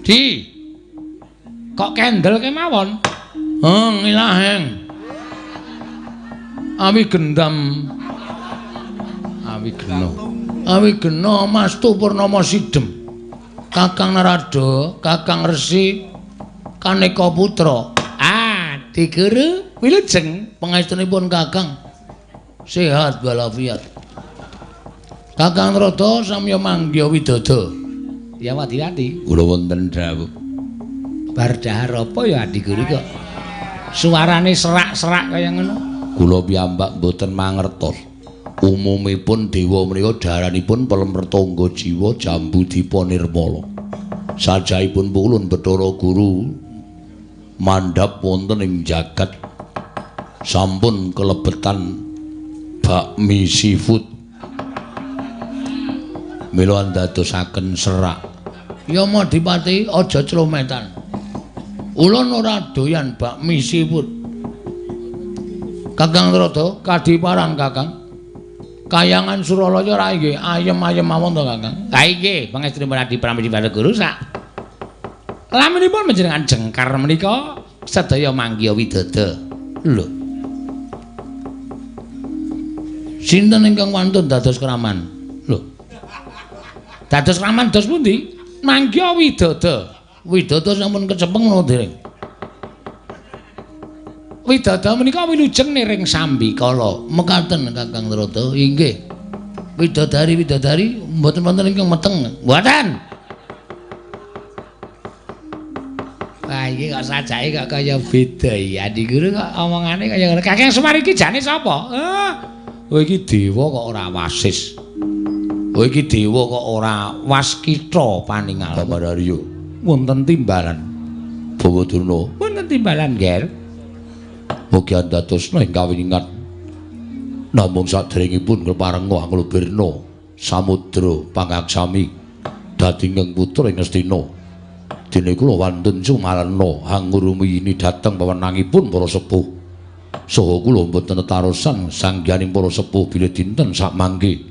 Di. Kok kendel kemawon? Heng ilaheng. Awi gendam. Awi gena. Awi gena Mastu Purnama Sidem. Kakang Narada, Kakang Resi Kaneka Putra. Ah, Diguru wilujeng pangestunipun Kakang. Sehat walafiat. Kakang Narada samya manggiha widada. Ya wati-wati. Kula wonten dawuh. Bar dahar apa ya Adiguru kok suarane serak-serak kaya ngono? Kula piyambak mboten mangertos. Umumipun dewa menika daranipun pelem retangga jiwa jambu dipa nirmala. Sajahipun pulun Bathara Guru mandhap wonten ing jagat sampun kelebetan bakmi seafood. Mila andadosaken serak. Ya Madipati aja clometan. Ulun ora doyan bakmi seafood. Kakang Narada kadiparan Kakang. Kayangan Suralaya ra nggih ayem-ayem mawon to Kakang. Ha nggih, pangestunipun Adi Pramesti Bathara Guru sak laminipun panjenengan jengkar menika sedaya manggiha widada. Lho. Sinten ingkang wantun dados kraman? Lho. Dados kraman dos pundi? Manggiha widada. Widada sampun kecepeng menapa dereng? Widada menika wilujeng niring sambikala. Mekaten Kakang Narada. Inggih. Widodari-widodari mboten wonten ingkang meteng. Mboten. Wah iki kok sajake kok kaya beda iki. Adi Guru kok omongane kaya ngono. Kakang Semar iki jane sapa? Oh iki dewa kok ora wasis. Oh iki dewa kok ora waskita paningal. Bapak Haryo. Wonten timbalan. Bawa Durna. Wonten timbalan, Ger. Mugi andadosna ing kawiningan. Namung saderengipun keparenga anglubirna samudra pangaksami dadi ingkang putra ing Ngastina. Dene kula wantun sumarna hangurumiyini dhateng pewenangipun para sepuh. Saha kula mboten tetarosan sangganing para sepuh bilih dinten sakmangke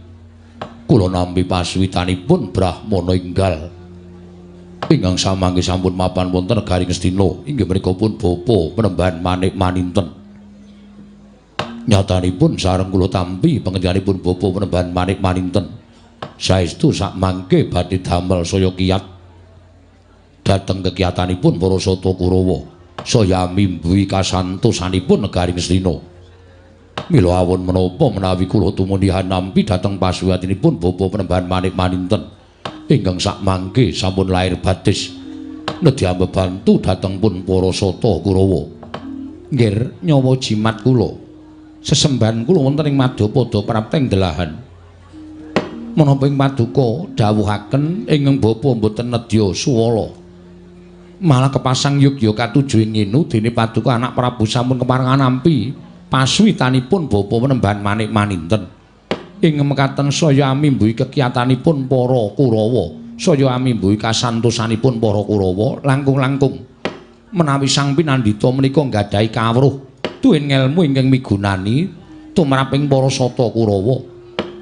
kula nampi paswitanipun Brahmana enggal ingkang samangke sampun mapan wonten negari Ngastina inggih menika pun bapa Penembahan Manik Maninten. Nyatanipun sareng kula tampi panjenenganipun bapa Penembahan Manik Maninten saestu sakmangke badhe damel saya kiyat dhateng kekiyatanipun para Sata Kurawa saya mimbuhi kasantosanipun negari Ngastina. Mila awon menapa menawi kula tumunihan nampi dhateng pasuwatinipun bapa Penembahan Manik Maninten ingkang sakmangke sampun lair batis nedya bebantu dhateng pun para Sata Kurawa. Nggih nyawa jimat kula sesembahan kula wonten ing Madyapada prapteng delahan. Menapa ing paduka dawuhaken ingkang bapa mboten nedya suwala. Malah kepasang yugya katuju ing nginu dene paduka anak Prabu sampun keparengan nampi paswitanipun bapa Penembahan Manik Maninten. Ing mekaten saya amimbuhi kekiyatanipun para Kurawa, saya amimbuhi kasantosanipun para Kurawa langkung-langkung menawi sang pinandhita menika nggadahi kawruh tuwin ngelmu ingkang migunani tumraping para Sata Kurawa.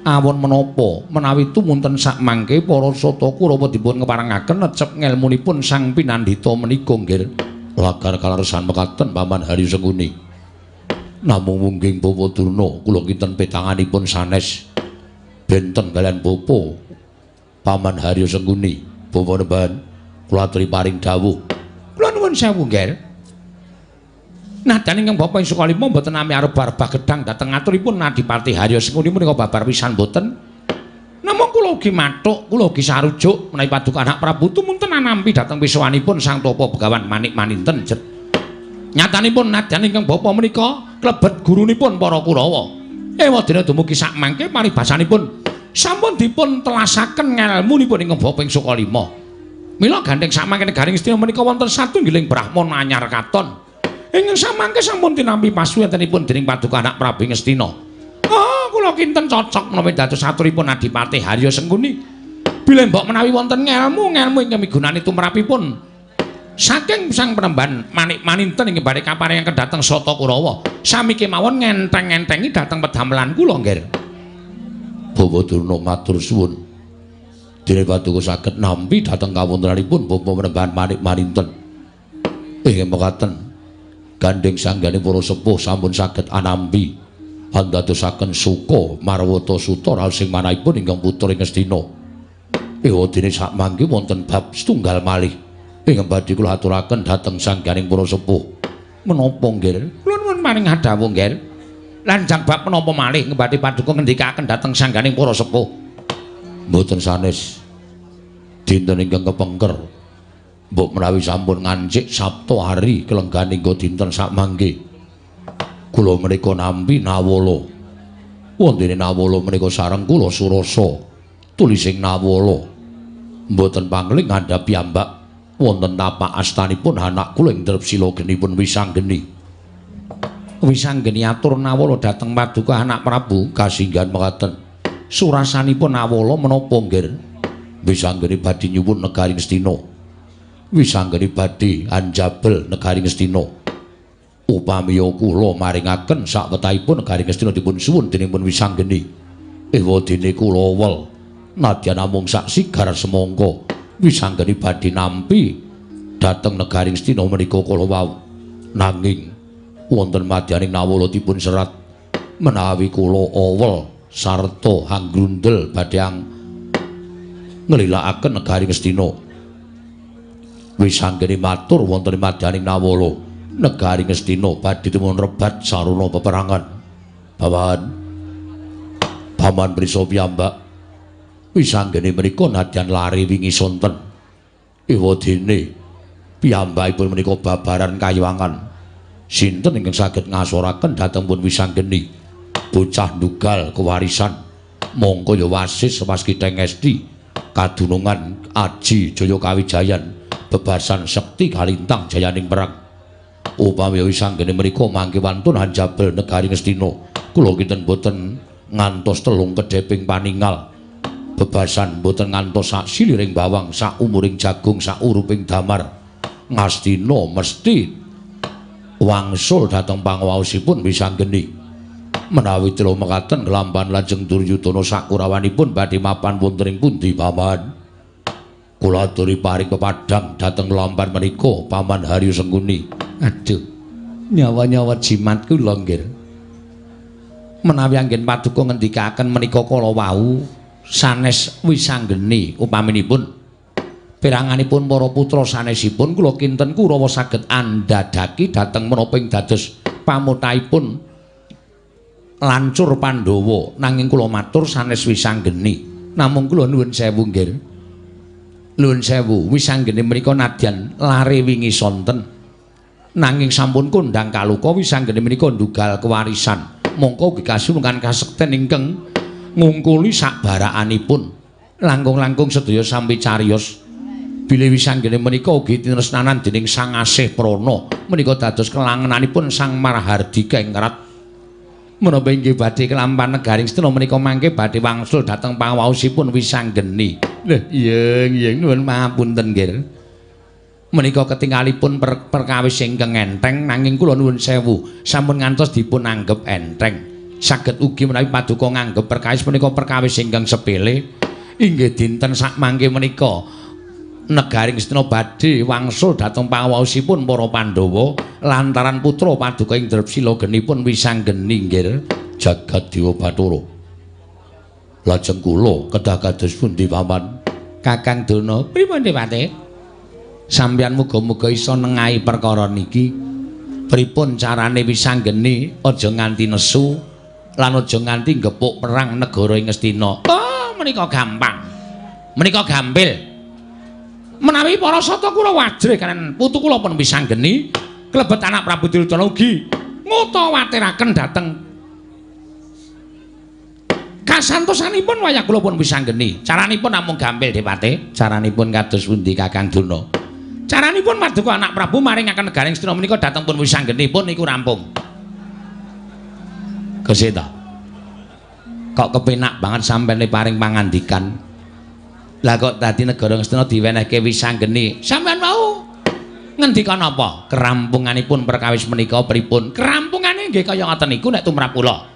Awon menapa menawi tumunten sakmangke para Sata Kurawa dipun keparengaken necep ngelmunipun sang pinandhita menika nggih. Lagar kaleresan mekaten Paman Haryo Sengkuni. Namung mungging Bawa Durna kula kinten petanganipun sanes benten kalian bapa Paman Haryo Sengkuni. Bapak Penembahan kula aturi paring dawuh. Kula nuwun sewu nggih. Nadan ingkang bapa ing Sukalima mboten nami arep-arep gedhang dhateng aturipun Adipati Haryo Sengkuni menika babar pisan mboten. Namung kula ugi mathuk, kula ugi sarujuk menawi paduka anak Prabu tumunten anampi dhateng pisuwanipun Sang Tapa Begawan Manik Maninten. Nyatanipun nadyan ingkang bapa menika klebet gurunipun para Kurawa. Ewadene dumugi sakmangke paribasanipun sampun dipun telasaken ngelmunipun ingkang bapa ing Sukalima. Mila gandheng sakmangke negaring Ngastina menika wonten satunggiling brahmana anyar katon. Ingkang samangke sampun tinampi pasuwantenipun dening paduka anak Prabu Ngastina. Oh, kula kinten cocok menawi dados aturipun Adipati Haryo Sengkuni. Bilih mbok menawi wonten ngelmu-ngelmu ingkang migunani tumrapipun saking Sang Penembahan Manik Maninten ing badhe kaparingaken dhateng Sata Kurawa. Sami kemawon ngenteng-entengi dhateng pedamelan kula nggih. Bawa Durna matur suwun. Dene paduka saged nampi dhateng kawontenanipun bapa Panembahan Manik Marinten. Inggih mekaten. Gandheng sanggane para sepuh sampun saged anampi andadosaken suka marwata suta raos sing manahipun ingkang putra ing Ngastina. Ewadene sakmangke wonten bab setunggal malih ingkang badhe kula aturaken dhateng sangganing para sepuh. Menapa nggih? Kula nuwun maring adhawuh nggih. Lanjang bab menapa malih badhe paduka ngendikaken dhateng sangganing para sepuh? Mboten sanes. Dinten ingkang kepengker mbok menawi sampun ngancik Sabtu hari kelenggan hingga dinten sakmangke kula menika nampi nawala. Wontene nawala menika sareng kula surasa tulising nawala. Mboten pangling ngandhap piyambak wonten tapak astanipun anak kula ing Drepsila genipun Wisanggeni. Wisanggeni atur nawala dhateng paduka anak Prabu. Kasinggihan mekaten. Surasanipun nawala menapa nggih? Wisanggeni badhe nyuwun negari Ngastina. Wisanggeni badhe anjabel negari Ngastina. Upamiya kula maringaken sakwetahipun negari Ngastina dipun suwun dening pun Wisanggeni. Ewadene kula wel nadyan namung sak sigar semangka Wisanggeni badhe nampi dhateng negari Ngastina menika kala wau. Nanging wonten madyaning nawala dipun serat menawi kula awel sarta hanggrundel badhe nglilakaken negari Ngastina. Wisanggeni matur wonten madyaning nawala negari Ngastina badhe dipun rebat sarana peperangan. Paman, paman prisa piyambak Wisanggeni menika nadyan lari wingi sonten. Ewadene piyambakipun menika babaran kayiwangan. Sinten ingkang saged ngasoraken dhateng pun Wisanggeni? Bocah ndugal kewarisan mongko ya wasis waskita ngesti kadunungan aji jaya kawijayan bebasan sekti kalintang jayaning perang. Upami Wisanggeni menika mangke wantun anjabel negari Ngastina, kula kinten boten ngantos telung kedheping paningal. Bebasan boten ngantos sak siliring bawang, sak umuring jagung, sak uruping damar. Ngastina mesti wangsul dhateng panguwaosipun Wisanggeni. Menawi tela mekaten nglampahan lajeng Duryudana sakurawanipun badhe mapan wonten ing pundi, Paman? Kula aturi paring pepadhang dhateng lampahan menika Paman Haryo Sengkuni. Aduh, nyawa-nyawa jimat kula nggih. Menawi anggen paduka ngendikaken menika kala wau sanes Wisanggeni upaminipun peranganipun para putra sanesipun kula kinten Kurawa saged andhadhaki dhateng menapa ing dados pamutahipun lancur Pandhawa. Nanging kula matur sanes Wisanggeni. Namung kula nuwun sewu nggih. Nuwun sewu, Wisanggeni menika nadyan lare wingi sonten. Nanging sampun kondhang kaluka Wisanggeni menika ndugal kewarisan. Mongko ugi kasuwungan kasekten ingkang ngungkuli sakbarakanipun. Langkung-langkung sedaya sampi cariyos. Bilih Wisanggeni menika ugi tinresnanan dening Sang Asih Prana menika dados kelangenanipun Sang Marahardika ing Rat. Menapa inggih badhe kelampahan negari Ngastina menika mangke badhe wangsul dhateng panguwaosipun Wisanggeni. Lho, iya, nuwun pangapunten nggih. Menika ketingalipun perkawis ingkang enteng, nanging kula nuwun sewu sampun ngantos dipun anggep enteng. Saged ugi menawi paduka nganggep perkawis menika perkawis ingkang sepele. Inggih dinten sakmangke menika negari Ngastina badhe wangsul dhateng panguwaosipun para Pandhawa lantaran putra paduka ing Drepsila genipun Wisanggeni nggih. Jagat Dewa Bathara. Lajeng kula kedah kados pundi, Paman? Kakang Dana, pripun Dewate? Sampeyan muga-muga iso nengahi perkara niki. Pripun carane Wisanggeni aja nganti nesu lan aja nganti gepuk perang negara ing Ngastina? Oh, menika gampang. Menika gampil. Menawi para sata kula wajrih kaliyan putu kula pun Wisanggeni klebet anak Prabu Duryudana ugi ngutawatiraken dhateng kasantosanipun wayah kula pun Wisanggeni. Caranipun namung gampil Dewate. Caranipun kados pundi Kakang Dana? Caranipun paduka anak Prabu maringaken negari Ngastina menika dhateng pun Wisanggeni pun niku rampung. Gesita. Kok kepenak banget sampeyan paring pangandikan. Lah kok dadi negara Ngastina diwenehke Wisanggeni. Sampeyan wau ngendika napa? Kerampunganipun perkawis menika pripun? Kerampungane nggih kaya ngoten niku nek tumrap kula.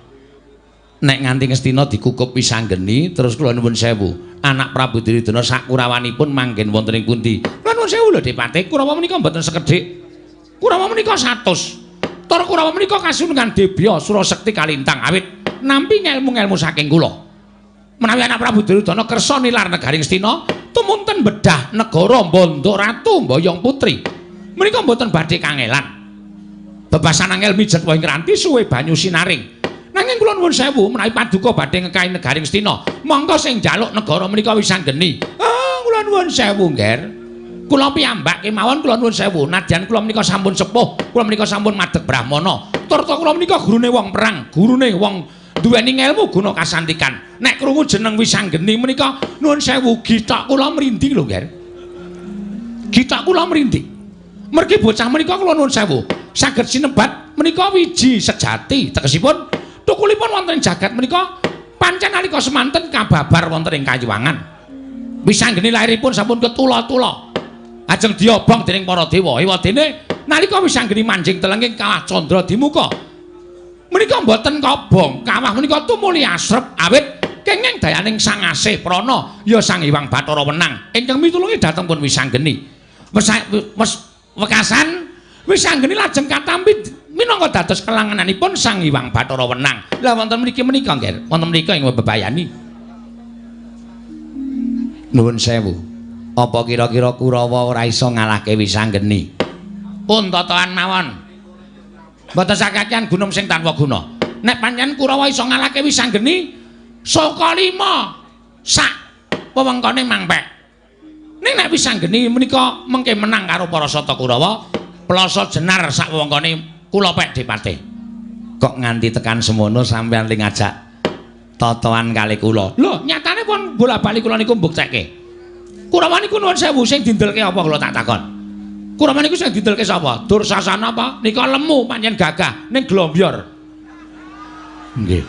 Nek nganti Ngastina dikukup Wisanggeni terus kula nuwun sewu. Anak Prabu Duryudana sakurawanipun manggen wonten ing pundi? Kula nuwun sewu lho Depate, Kurawa menika mboten sekedhik. Kurawa menika 100. Tur Kurawa menika kasunungan Debya Surasekti Kalintang awit nampi ngelmu-ngelmu saking kula. Menawi anak Prabu Duryudana kersa nilar negari Ngastina, tumunten bedah negara Mbanda Ratu Mboyong Putri. Menika mboten badhe kangelan. Bebasan angel mijet wong ngranti suwe banyu sinaring. Nanging kula nuwun sewu menawi paduka badhe ngekahi negari Ngastina, monggo sing njaluk negara menika Wisanggeni. Ah, kula nuwun sewu, Ngger. Kula piyambak kemawon kula nuwun sewu, nadyan kula menika sampun sepuh, kula menika sampun madeg brahmana. Turta kula menika gurune wong perang, gurune wong duweni ngelmu guna kasantikan. Nek krungu jeneng Wisanggeni menika nuwun sewu githok kula mrinding lho, Ngger. Githok kula mrinding. Mergi bocah menika kula nuwun sewu, saged sinebat menika wiji sejati, tegesipun tukulipun wonten ing jagat menika pancen nalika semanten kababar wonten ing kayuwangan. Wisanggeni lairipun sampun ketula-tula. Ajeng diobong dening para dewa. Ewadene nalika Wisanggeni manjing telenging kawah candra dimuka. Menika mboten kobong, kawah menika tumuli asrep awit kenging dayaning Sang Asih Prana ya Sang Hyang Bathara Wenang ingkang mitulungi dhateng pun Wisanggeni. Wekasan Wisanggeni lajeng katampi minangka dados kelangananipun Sang Hyang Bathara Wenang. Lah wonten mriki menika, Ngger, wonten mrika ing bebayani. Nuwun sewu. Apa kira-kira Kurawa ora iso ngalahke Wisanggeni? Pun totoan mawon. Mboten sakakean gunung sing tanpa guna. Nek pancen Kurawa iso ngalahke Wisanggeni, saka 5 sak wewengkone mangpek. Ning nek Wisanggeni menika mengke menang karo para sata Kurawa, plasa jenar sak wewengkone kula pek Depate. Kok nganti tekan semono sampeyan ling ngajak totoan kali kula? Lho, nyatane pun bola-bali kula niku mbuktekke. Kurawa niku nuwun sewu sing dindelke apa kula tak takon. Kurawa niku sing dindelke sapa? Dursasana apa? Nika lemu pancen gagah ning glombyor. Nggih.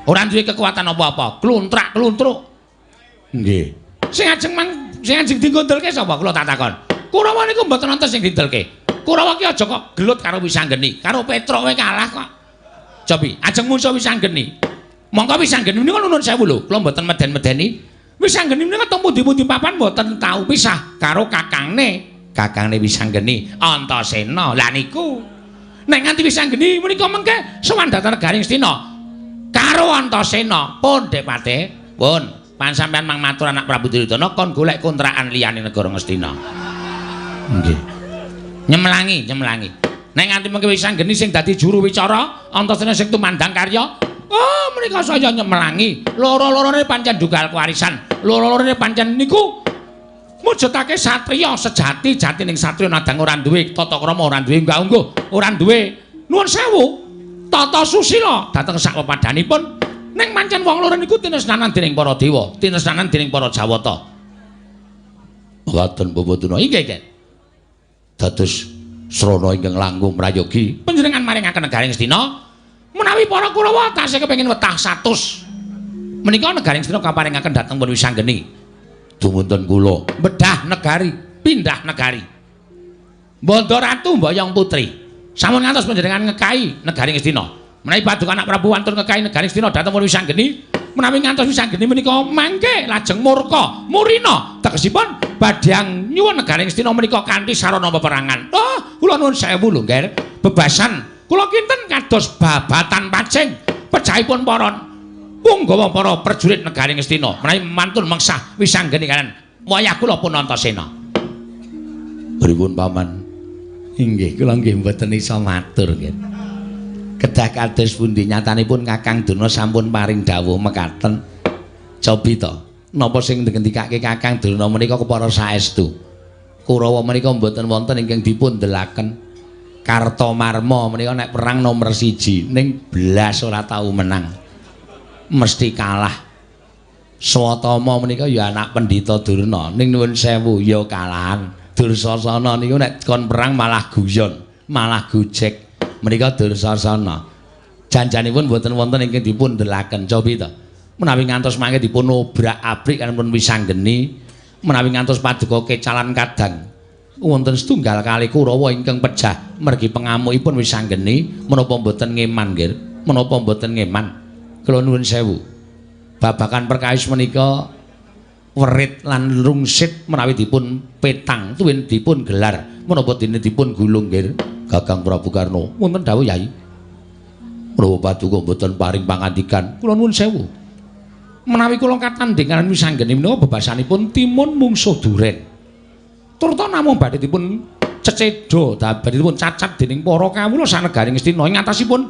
Ora duwe kekuatan apa-apa, kluntrak-kluntruk. Nggih. Sing ajeng mang sing ajeng dindelke sapa kula tak takon. Kurawa niku mboten wonten sing dindelke. Kurawa ki aja kok gelut karo Wisanggeni, karo Petruk wae kalah kok. Cobi, ajeng musuh Wisanggeni. Mongko Wisanggeni menika nuwun sewu lho, kula mboten meden-medeni. Wisanggeni menika teng pundi-pundi papan mboten tau pisah karo kakangne. Kakangne Wisanggeni Antasena. Lah niku. Nek nganti Wisanggeni menika mengke sowan dhateng negari Ngastina karo Antasena pun Depate, pun pan sampean mang matur anak Prabu Duryudana kon golek kontrakan liyane negara Ngastina. Nggih. Nyemelangi, nyemelangi. Nek nganti mengke Wisanggeni sing dadi juru wicara, Antasena sing tumandang karya, oh menika saya nyemelangi. Loro-lorone pancen dugal kewarisan. Loro-lorone pancen niku mujudake satriya sejati, jatining satriya nadang ora duwe tata krama, ora duwe unggah-ungguh, ora duwe nuwun sewu tata susila dhateng sak pepadhanipun. Ning pancen wong loro niku tinesnanan dening para dewa, tinesnanan dening para Jawata. Mekaten Bapak Durna. Inggih, nggih. Dados srana ingkang langkung prayogi panjenengan maringaken negari Ngastina menawi para Kurawa tasih kepengin wetah 100 menika negari Ngastina kaparingaken dhateng pun Wisanggeni. Dumunten kula bedah negari, pindah negari. Mbanda Ratu Mboyong Putri sampun ngantos panjenengan ngekahi negari Ngastina. Menawi paduka anak Prabu wantun ngekahi negari Ngastina dhateng pun Wisanggeni, menawi ngantos Wisanggeni menika mangke lajeng murka murina tegesipun badhe nyuwun negari Ngastina menika kanthi sarana peperangan. Oh, kula nuwun sewu lho, Ngger. Bebasan kula kinten kados babatan pacing pejahipun para punggawa para prajurit negari Ngastina menawi mantun mengsah Wisanggeni kalian wayah kula pun Antasena. Pripun paman? Inggih, kula nggih mboten iso matur nggih. Kedah kados pundi nyatanipun Kakang Durna sampun paring dawuh mekaten. Cobi to, napa sing ngendikake Kakang Durna menika kepara saestu? Kurawa menika mboten wonten ingkang dipun delaken. Kartomarma menika nek perang nomor 1 ning blas ora tau menang. Mesti kalah. Swatama menika ya anak Pendhita Durna, ning nuwun sewu ya kalahan. Dursasana niku nek kon perang malah guyon, malah gojek. Menika Dursasana. Janjanipun mboten wonten ingkang dipun delaken. Cobi to. Menawi ngantos mangke dipun obrak-abrik kan pun Wisanggeni, menawi ngantos paduka kecalan kadang wonten setunggal kali Kurawa ingkang pejah mergi pengamukipun Wisanggeni, menapa mboten ngeman, Nggir? Menapa mboten ngeman? Kula nuwun sewu. Babakan perkawis menika werit lan rungsit menawi dipun petang tuwin dipun gelar menapa dene dipun gulung nggih Kakang Prabu Karna. Wonten dawuh Yai. Menapa paduka mboten paring pangandikan? Kula nuwun sewu. Menawi kula katandhingan wisanggeni menika bebasanipun timun mungsuh duren. Turta namung badhe dipun cecedha, badhe dipun cacat dening para kawula sanegari Ngastina. Ing atasipun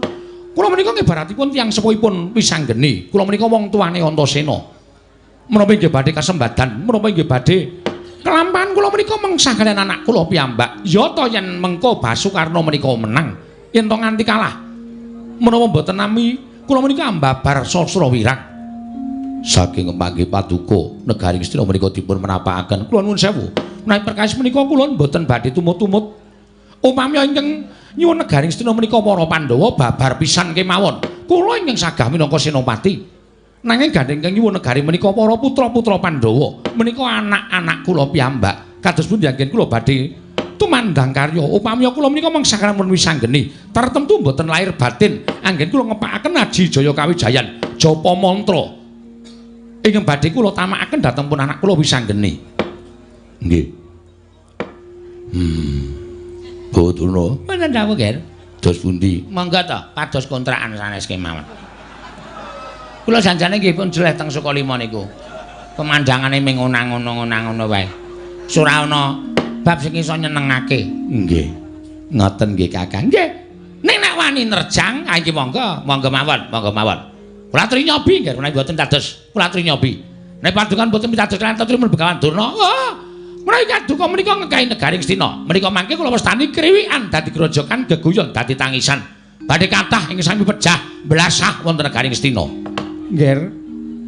kula menika ngibaratipun tiyang sepuhipun wisanggeni. Kula menika wong tuane Antasena. Menapa inggih badhe kasembadan, menapa inggih badhe kelampahan kula menika mengsah kaliyan anak kula piyambak. Ya ta yen mengko Basukarna menika menang, yen to nganti kalah. Menapa mboten nami kula menika ambabar sastra wirang. Saking manggih paduka negari Ngastina menika dipun menapakaken. Kula nuwun sewu. Menawi perkawis menika kula mboten badhe tumut-tumut. Upami ingkang nyuwun negari Ngastina menika para Pandhawa babar pisan kemawon. Kula ingkang sagah minangka senopati. Nanging gandheng ingkang nyuwun negari menika para putra-putra Pandhawa, menika anak-anak kula piyambak. Kados pundi anggen kula badhe tumandang karya. Upami kula menika mengsah kalamun wisanggeni, tartemtu mboten lahir batin anggen kula ngepakaken Aji Jaya Kawijayan, japa mantra ingkang badhe kula tamakaken dhateng pun anak kula wisanggeni. Nggih. Bawa Wonten dawuh, Ger. Dos pundi? Monggo to, pados kontrakan sanes kemawon. Kula janjane nggih pun jeleh teng Sukalima niku. Pemandangane ming ngono-ngono wae. Ora ana bab sing iso nyenengake. Nggih. Ngoten nggih Kakang. Nggih. Ning nek wani nerjang, ha iki monggo, monggo mawon, monggo mawon. Kula aturi nyobi nggih, menawi mboten dados kula aturi nyobi. Nek padukan mboten pitados lan tetri Begawan Durna. Wah, menawi kaduka menika ngekai negari Ngastina. Menika mangke kula wastani kriwikan dadi grojokan geguyon dadi tangisan. Badhe kathah ing sami pejah blasah wonten negari Ngastina. Ngger,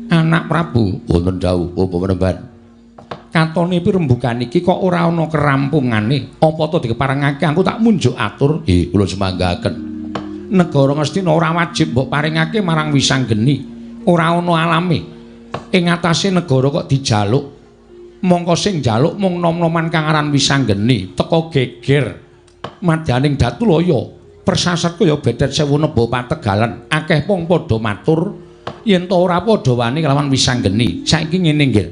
anak Prabu wonten dawuh apa penemban. Katone pirembugan iki kok ora ana kerampungane. Apa to dikeparengake aku tak munjuk atur? Nggih, kula semanggaken. Negara Ngastina ora wajib mbok paringake marang wisanggeni. Ora ana alame. Ing atase negara kok dijaluk. Mongko sing njaluk mung nom-noman kang aran wisanggeni, teka geger. Madyaning Datulaya, persasat kaya bedet sewu neba pategalan. Akeh wong padha matur yen ta ora padha wani kelawan wisanggeni. Saiki ngene nggih.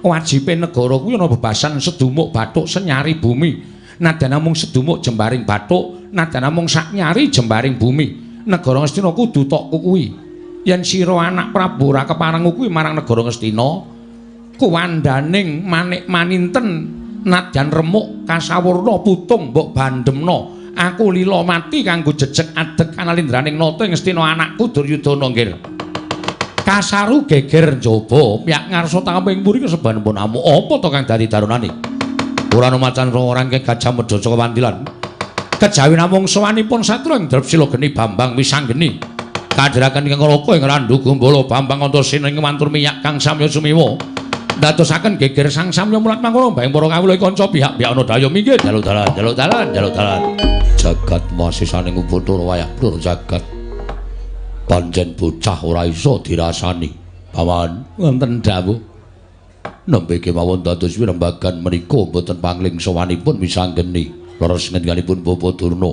Wajibe negara kuwi ana bebasan sedumuk bathuk senyari bumi. Nadyan namung sedumuk jembaring bathuk, nadyan namung sak nyari jembaring bumi. Negara Ngastina kudu tok kuwi. Yen sira anak Prabu ora kepareng kuwi marang negara Ngastina, kuwandaning manik maninten nadyan remuk kasawurna putung mbok bandemna. Aku lila mati kanggo jejeg adeg kanalindraning nata Ngastina anakku Duryudana nggih. Kasaru geger njaba piyak ngarsa tangkeping puri kesebanipun amuk. Apa to kang dadi darunane? Ora ana macan ora angke gajah medha saka wandilan. Kejawi namung sowanipun satru ing Drepsila geni Bambang Wisanggeni. Kadhiraken ingkang Raka ing Randu Gumbala Bambang Antasena ing mantur miyak kang samya sumiwa. Ndadosaken geger sang samya mulat mangkara mbayang para kawula kanca pihak-pihak ana daya minggir jaluk dalan jaluk dalan jaluk dalan. Jagat masisaning Bathara wayah blur jagat. Pancen bocah ora iso dirasani. Paman wonten dawuh. Nembe kemawon dados wirembagan menika mboten pangling sowanipun wisanggeni. Leres ngendikanipun Bapak Durna.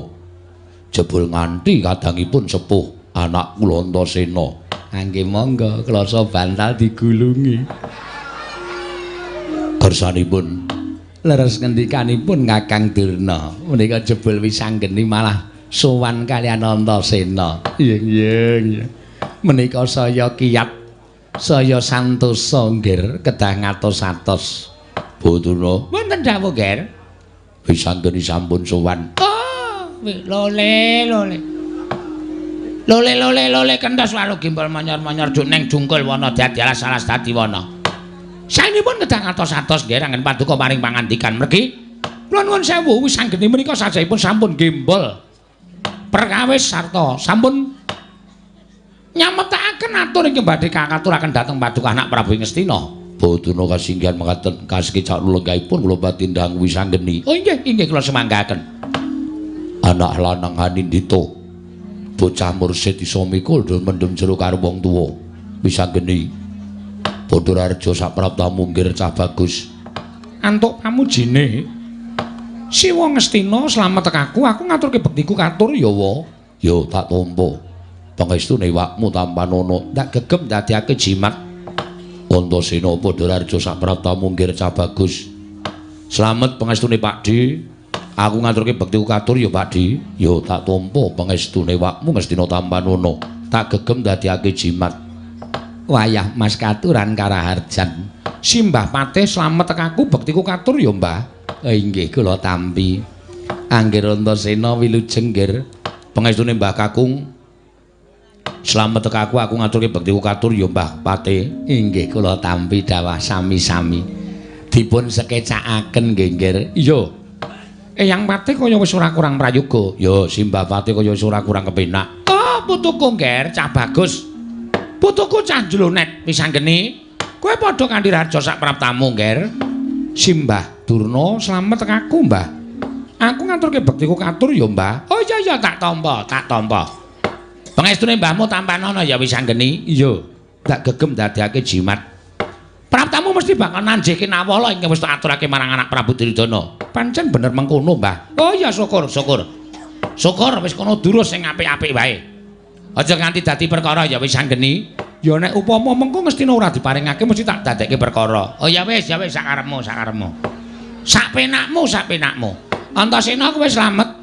Jebul nganti kadangipun sepuh anak kula Antasena. Angge monggo klasa bantal digulungi. Kersanipun leres ngendikanipun Kakang Durna menika jebul wisanggeni malah sowan kaliyan Antasena. Iya iya. Menika saya kiyat, saya santosa nggih kedah ngatos-atos. Bapak Durna. Wonten dawuh, Ger. Wisanggeni sampun sowan. Oh, lole lole. Lole lole lole kenthos walu gimbal manyor-manyor juk neng jungkul wana dadi alas-alas dadi wana. Saenipun kedah ngatos-atos nggih anggen paduka paring pangandikan mergi. Kula nuwun sewu wisanggeni menika sajahipun sampun gembol. Perkawis sarta sampun nyametakaken atur ingkang badhe kakaturaken dhateng paduka anak Prabu Ngastina. Bapak Durna kasinggihan mekaten kasekecak lenggahipun kula patindhang wisanggeni. Oh inggih, inggih kula semanggaken. Anak lanang Anindita, bocah mursid iso mikul mendem jero karo wong tuwa. Wisanggeni Bathara Arja saprapta munggir cah bagus. Antuk pamujine Siwa Ngastina slamet aku, aku ngaturke bektiku katur ya wa. Ya tak tampa. Pangestune wakmu tampanono ndak gegem dadiake jimat. Antasena padha raharja sapraptamu nggir cah bagus. Slamet pangestune Pakdhe. Aku ngaturke bektiku katur ya Pakdhe. Ya tak tampa pangestune wakmu Ngastina tampanono. Tak gegem dadiake jimat. Wayah Mas katuran karaharjan. Simbah Patih slamet tekaku bektiku katur ya Mbah. Inggih kula tampi. Anggir Antasena wilujeng nggir. Pangestune Mbah Kakung. Slamet tekaku aku ngaturke bektiku katur ya Mbah Patih. Inggih kula tampi dawah sami-sami. Dipun sekecakaken nggih nggir. Iya. Eyang Patih kaya wis ora kurang prayoga. Ya Simbah Patih kaya wis ora kurang kepenak. Oh putuku ngger cah bagus. Putuku cah jlonet pisanggeni. Kowe padha kanthi raja sak praptamu ngger. Simbah Durna slamet tekaku Mbah. Aku ngaturke bektiku katur ya Mbah. Oh iya iya tak tampa, tak tampa. Pangestune mbahmu tampanono ya wisanggeni. Iya. Tak gegem dadekake jimat. Praptamu mesti bakal nanjihke nawala ingkang wis tak aturake marang anak Prabu Duryudana. Pancen bener mengkono Mbah. Oh iya syukur, syukur. Syukur wis kono durus sing apik-apik wae. Aja nganti dadi perkara ya wisanggeni. Ya nek upama mengko Ngastina ora diparingake mesti tak dadekke perkara. Oh ya wis, ya wis sakarepmu, sakarepmu. Sak penakmu, sak penakmu. Antasena kowe slamet.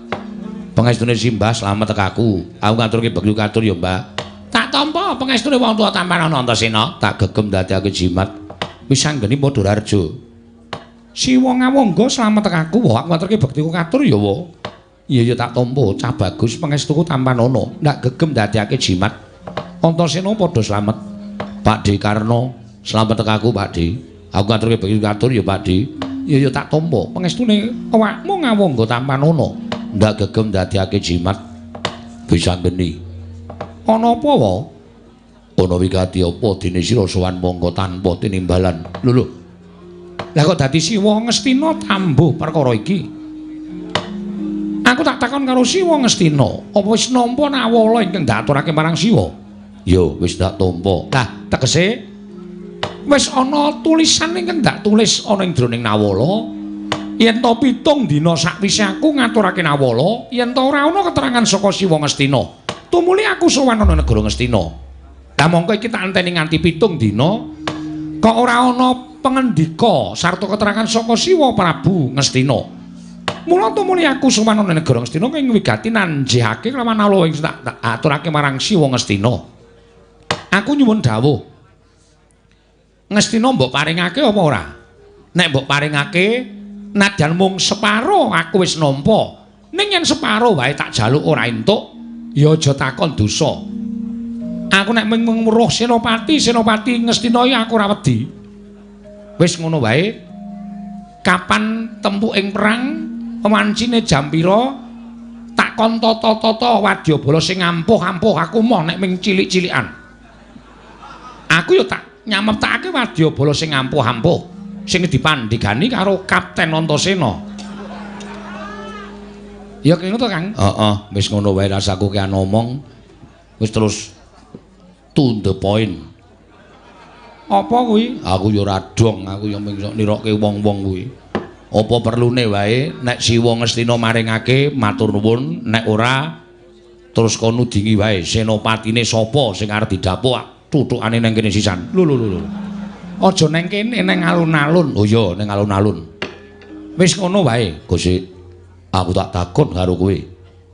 Pangestune Simbah slamet tekaku. Aku ngaturke bekti katur ya Mbah. Tak tampa pangestune wong tuwa tampanono Antasena. Tak gegem dadekake jimat. Wis anggeni padha raharja. Siwa ngawangga slamet tekaku. Wah aku ngaturke bektiku katur ya wa. Iya ya tak tampa cah bagus pangestuku tampanono. Ndak gegem dadekake jimat. Antasena padha slamet. Pakdhe Karna slamet tekaku Pakdhe. Aku ngaturke bekti katur ya Pakdhe. Iya ya tak tampa pangestune awakmu ngawangga tampanono. Ndak gegem dadekake jimat. Bisa nggeni. Ana apa wa? Ana wigati apa dene sira sowan mongko tanpa tinimbalan. Lho lho. Lah kok dadi Siwa Ngastina tambuh perkara iki? Aku tak takon karo Siwa Ngastina, apa wis nampa nawala ingkang diaturake marang Siwa? Ya wis tak tampa. Lah tegese wis ana tulisan ingkang ndak tulis ana ing jroning nawala. Yen to 7 dina sakwise aku ngaturake nawala, yen to ora ana keterangan saka Siwa Ngastina, tumuli aku sowan ana negara Ngastina. Lah mongko iki tak enteni nganti 7 dina kok ora ana pengendika sarta keterangan saka Siwa Prabu Ngastina. Mula tumuli aku sowan ana negara Ngastina ing wigati nanjihake kelawan nawala ing tak aturake marang Siwa Ngastina. Aku nyuwun dawuh. Ngastina mbok paringake apa ora? Nek mbok paringake nadyan mung separo aku wis nampa. Ning yen separo wae tak jaluk ora entuk, ya aja takon dosa. Aku nek mung weruh senopati, senopati Ngastina iki aku ora wedi. Wis ngono wae. Kapan tempuking perang, wancine jam pira, tak kon tata-tata wadyabala sing ampuh-ampuh aku moh nek ming cilik-cilikan. Aku ya tak nyameptakake wadyabala sing ampuh-ampuh sing dipandhegani karo Kapten Antasena. Ya kene to, Kang? Heeh, wis ngono wae rasaku ki ngomong. Wis terus to the point. Apa kuwi? Aku ya ora dong, aku ya mung nirokke wong-wong kuwi. Apa perlune wae nek Siwa Ngastina maringake matur nuwun, nek ora terus kono nudingi wae senopatine sapa sing arep didapuk tutukane nang kene sisan. Lho lho lho. Aja nang kene, nang alun-alun. Oh iya, nang alun-alun. Wis ngono wae, Gusti. Aku tak takon karo kowe.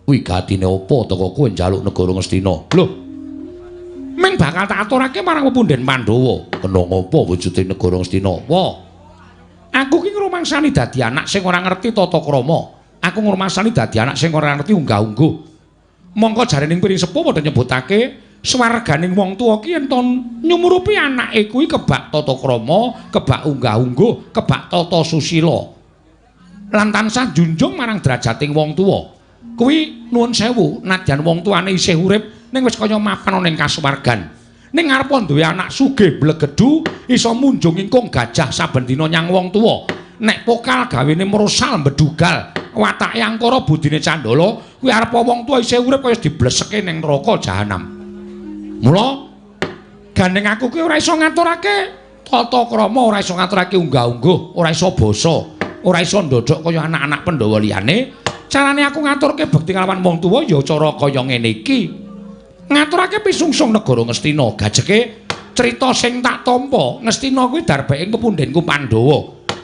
Wigatine apa teko kowe njaluk negara Ngastina? Lho. Ming bakal tak aturake marang pepunden Pandhawa. Kena ngopo wujude negara Ngastina? Wah. Aku ki ngrumangsani dadi anak sing ora ngerti tata krama. Aku ngrumangsani dadi anak sing ora ngerti unggah-ungguh. Mongko jarening piring sepuh padha nyebutake swarganing wong tuwa ki yen to nyumurupi anake kuwi kebak tata krama, kebak unggah-ungguh, kebak tata susila. Lan tansah junjung marang derajating wong tuwa. Kuwi nuwun sewu, nadyan wong tuane isih urip ning wis kaya mapan ana ing kasuwargan. Ning arep duwe anak sugih blegedu iso munjung ingkung gajah saben dina nyang wong tuwa. Nek pokal gawene merosal mbedugal, watake angkara budine candala, kuwi arep wong tuwa isih urip kaya dibleseke ning neraka jahanam. Mula gandeng aku kuwi ora iso ngaturake tata krama, ora iso ngaturake unggah-ungguh, ora iso basa, ora iso ndodhok kaya anak-anak Pandhawa liyane. Carane aku ngaturke bekti kalawan wong tuwa ya cara kaya ngene iki. Ngaturake pisungsung negara Ngastina, gajeke crita sing tak tampa Ngastina kuwi darbeke pepundhenku Pandhawa.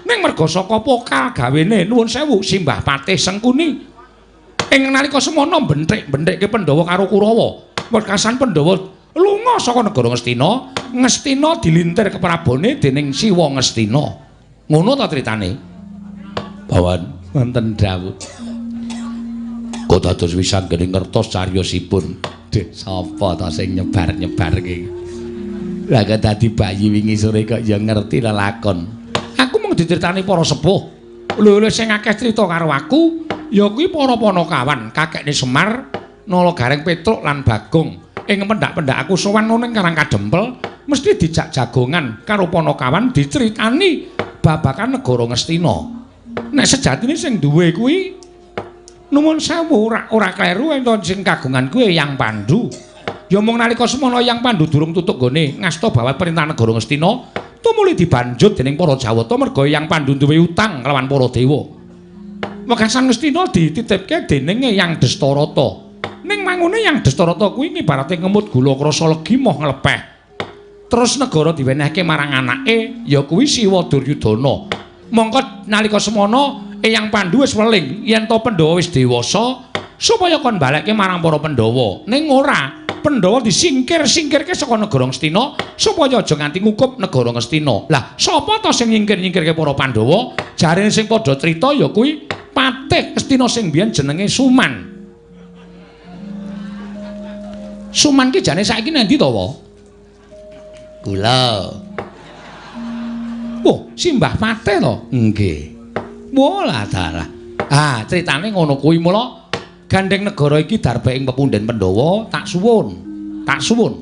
Ning merga saka pokal gawene nuwun sewu Simbah Patih Sengkuni. Ing nalika semono benthik-benthikke Pandhawa karo Kurawa. Wekasan Pandhawa lunga saka negara Ngastina, Ngastina dilintir keprabone dening Siwa Ngastina. Ngono ta critane? Pawan wonten dawuh. Kok dados wisanggeni ngertos cariyosipun. Duh, sapa ta sing nyebar-nyebarke? Lah kok dadi bayi wingi sore kok ya ngerti lelakon. Aku mung diceritani para sepuh. Lho sing akeh crita karo aku ya kuwi para panakawan, kakekne Semar, Nala Gareng Petruk lan Bagong. Ing pendak-pendak aku sowan ning Karang Kadempel mesti dijak jagongan karo panakawan diceritani babakan negara Ngastina. Nek sejatine sing duwe kuwi nuwun sewu ora kleru enten sing kagungan kuwi Eyang Pandu. Ya mung nalika semono Eyang Pandu durung tutuk nggone ngasta bawat perintah negara Ngastina, tumuli dibanjut dening para Jawata merga Eyang Pandu duwe utang kelawan para dewa. Wekasan Ngastina dititipke dening Eyang Destarata. Ning mangune Eyang Destarata kuwi ngibarate ngemut gula krasa legi moh nglepeh. Terus negara diwenehke marang anake ya kuwi Siwa Duryudana. Mongko nalika semono Eyang Pandu wis weling yen to Pandhawa wis dewasa supaya kon balekke marang para Pandhawa. Ning ora, Pandhawa disingkir-singkirke saka negara Ngastina supaya aja nganti ngukup negara Ngastina. Lah, sapa to sing nyingkir-nyingkirke para Pandhawa? Jarene sing padha crita ya kuwi Patih Ngastina sing biyen jenenge Suman. Suman ki jane saiki nang ndi to, wa? Kula. Oh, Simbah Patih to? Nggih. Walah dalah. Ah, critane ngono kuwi mula gandeng negara iki darbe ing pepundhen Pandhawa tak suwun. Tak suwun.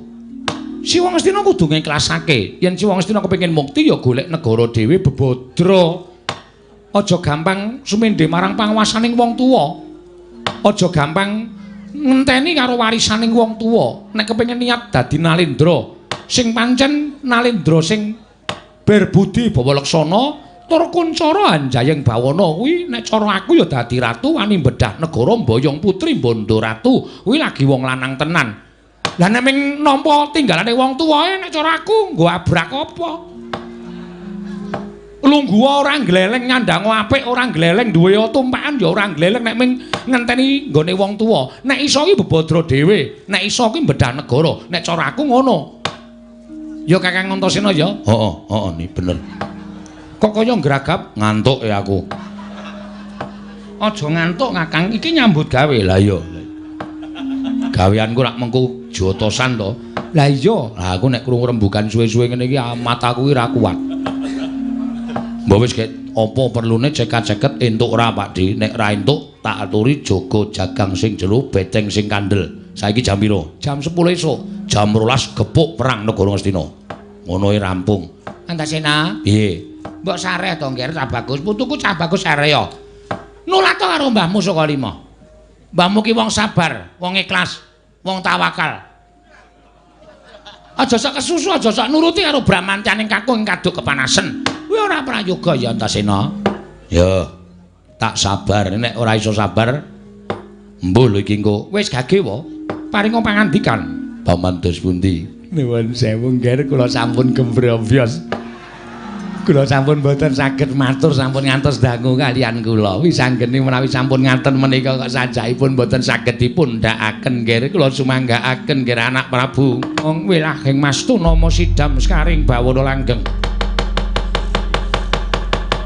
Siwa Ngastina kudu ngiklasake. Yen Siwa Ngastina kepengin mukti ya golek negara dhewe bebodra. Aja gampang sumendhe marang panguwasaning wong tuwa. Aja gampang ngenteni karo warisaning wong tuwa. Nek kepengin niat dadi nalendra, sing pancen nalendra sing berbudi bawa laksana tur kuncara anjayeng bawana kuwi nek cara aku ya dadi ratu wani bedah negara mboyong putri bondo ratu kuwi lagi wong lanang tenan. Lah nek ming nampa tinggalane wong tuwae nek cara aku nggo abrak apa? Lungguh ora gleleng nyandang apik ora gleleng duwe tumpakan ya ora gleleng nek ming ngenteni nggone wong tuwa. Nek iso ki bebodra dhewe, nek iso ki bedah negara, nek cara aku ngono. Ya Kakang Antasena ya? Heeh, heeh ni bener. Kok kaya ngragap ngantuk ya aku. Aja ngantuk Kakang, iki nyambut gawe. Lah iya. Gaweanku rak mengko jotosan to. Lah iya, lah aku nek krungu rembugan suwe-suwe ngene iki mataku ki ra kuat. Mbok wis gek apa perlune cekak-ceket entuk ora Pak Di? Nek ra entuk tak aturi jaga jagang sing jero beteng sing kandel. Saiki jam piro? Jam 10 esuk. Jam 12 gepuk perang negara Ngastina. Ngono e rampung. Antasena? Piye? Mbok sareh to, Ngger, cah bagus. Putuku cah bagus sareh ya. Nulato karo mbahmu saka lima. Mbahmu ki wong sabar, wong ikhlas, wong tawakal. Aja sak kesusu, aja sak nuruti karo bramantyaning kakung kaduk kepanasen. Kuwi ora prayoga ya Antasena. Ya. Tak sabar, nek ora iso sabar mbuh lho iki engko. Wis gage wa. Paringa pangandikan. Paman dos pundi? Nuwun sewu Ngger, kula sampun gembrombyos. Kula sampun mboten saged matur, sampun ngantos dangu kalian kula. Wis anggene menawi sampun ngaten menika kok sajakipun mboten saged dipundhakaken Ngger. Kula sumanggaaken Ngger anak Prabu. Wong wilahing mastu nama sidam sekaring bawana langgeng.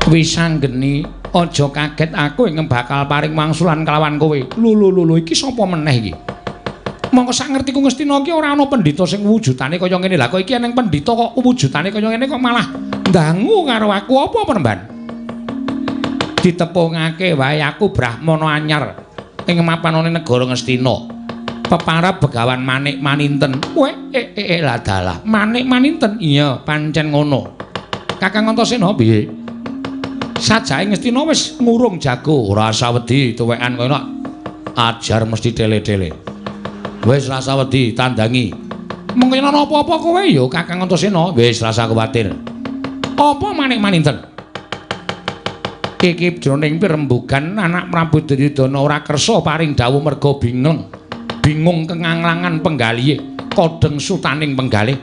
Wis anggene aja kaget aku ing bakal paring wangsulan kelawan kowe. Lho lho lho iki sapa meneh iki? Mongko sak ngertiku Ngastina iki ora ana pendhita sing wujudane kaya ngene. Lah kok iki eneng pendhita kok wujudane kaya ngene kok malah ndangu karo aku apa penemban? Ditepungake wae aku brahmana anyar ing mapanane negara Ngastina. Peparab Begawan Manik Maninten. Kowe lah dalah. Manik Maninten. Iya, pancen ngono. Kakang Antasena piye? Sajake Ngastina wis ngurung jago, ora usah wedi tuwekan kowe nak ajar mesti tele-tele. Wis rasa wedi tandangi. Mengko yen ana apa-apa kowe ya Kakang Antasena, wis rasa kuwatir. Apa Manik Maninten? Iki jroning pirembugan anak Prabu Duryudana ora kersa paring dawuh merga bingung. Bingung kenganglangan penggalihe, kodheng sutaning penggalih.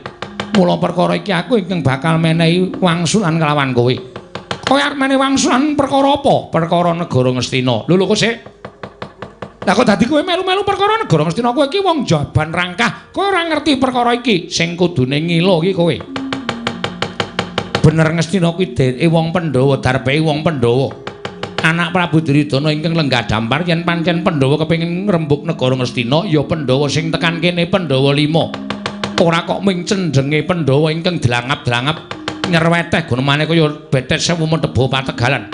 Mula perkara iki aku ingkang bakal menehi wangsulan kelawan kowe. Kowe arep menehi wangsulan perkara apa? Perkara negara Ngastina. Lho lho kok sik. Lah kok dadi kowe melu-melu perkara negara Ngastina? Kowe iki wong jaban rangkah, kowe ora ngerti perkara iki. Sing kudune ngilo iki kowe. Bener Ngastina kuwi dheke wong Pandhawa, darpehe wong Pandhawa. Anak Prabu Duryudana ingkang lenggah dampar yen pancen Pandhawa kepengin ngrembug negara Ngastina, ya Pandhawa sing tekan kene Pandhawa 5. Ora kok ming cendhenge Pandhawa ingkang dlangap-dlangap nyerweteh gunemane kaya betet sewu metebo pategalan.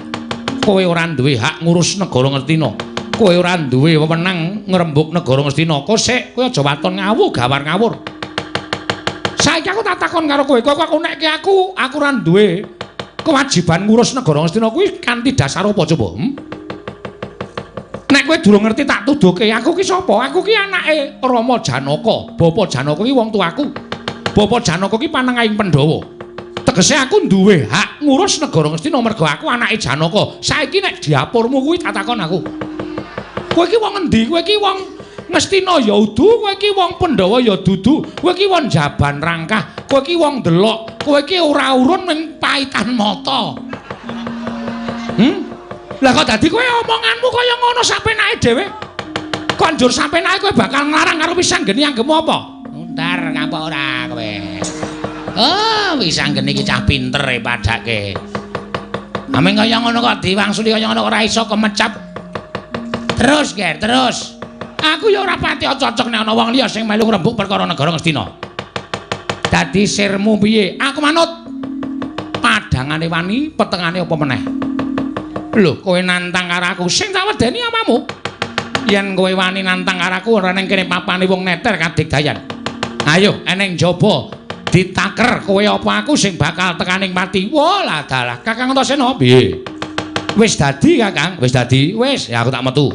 Kowe ora duwe hak ngurus negara Ngastina. Kowe ora duwe wewenang ngrembug negara Ngastina. Kok sik kowe aja waton ngawuh gawar ngawur. Saiki aku tak takon karo kowe, kok aku nekke aku ora duwe kewajiban ngurus negara Ngastina kuwi kanthi dasar apa coba? Nek kowe durung ngerti tak tuduhke, aku ki sapa? Aku ki anake Rama Janaka. Bapa Janaka ki wong tuaku. Bapa Janaka ki panengahing Pandhawa. Tegese aku duwe hak ngurus negara Ngastina mergo aku anake Janaka. Saiki nek diapurmu kuwi tak takon aku. Kowe ki wong endi? Kowe ki wong Ngastina ya udu, kowe iki wong Pandhawa ya dudu, kowe iki wong jaban rangkah, kowe iki wong delok, kowe iki ora urun ning paitan mata. Lah kok dadi kowe omonganmu kaya ngono sapenake dhewe? Kok njur sapenake kowe bakal nglarang karo Wisanggeni anggepmu apa? Ndar ngapa ora kowe? Oh, Wisanggeni iki cah pinter e padake. Ameng kaya ngono kok diwangsuli kaya ngono ora iso kemecap. Terus, Ger, terus. Aku ya ora pati cocok nek ana wong liya sing melu ngrembug perkara negara Ngastina. Dadi sirmu piye? Aku manut. Padangane wani, petengane apa meneh? Lho, kowe nantang karo aku, sing tak wedeni apamu? Yen kowe wani nantang karo aku ora neng kene papane wong neter kadigdayan. Ayo, eneng jaba ditaker kowe apa aku sing bakal tekaning pati. Wah, lah dalah. Kakang Antasena piye? Wis dadi, Kakang, wis dadi. Wis, ya aku tak metu.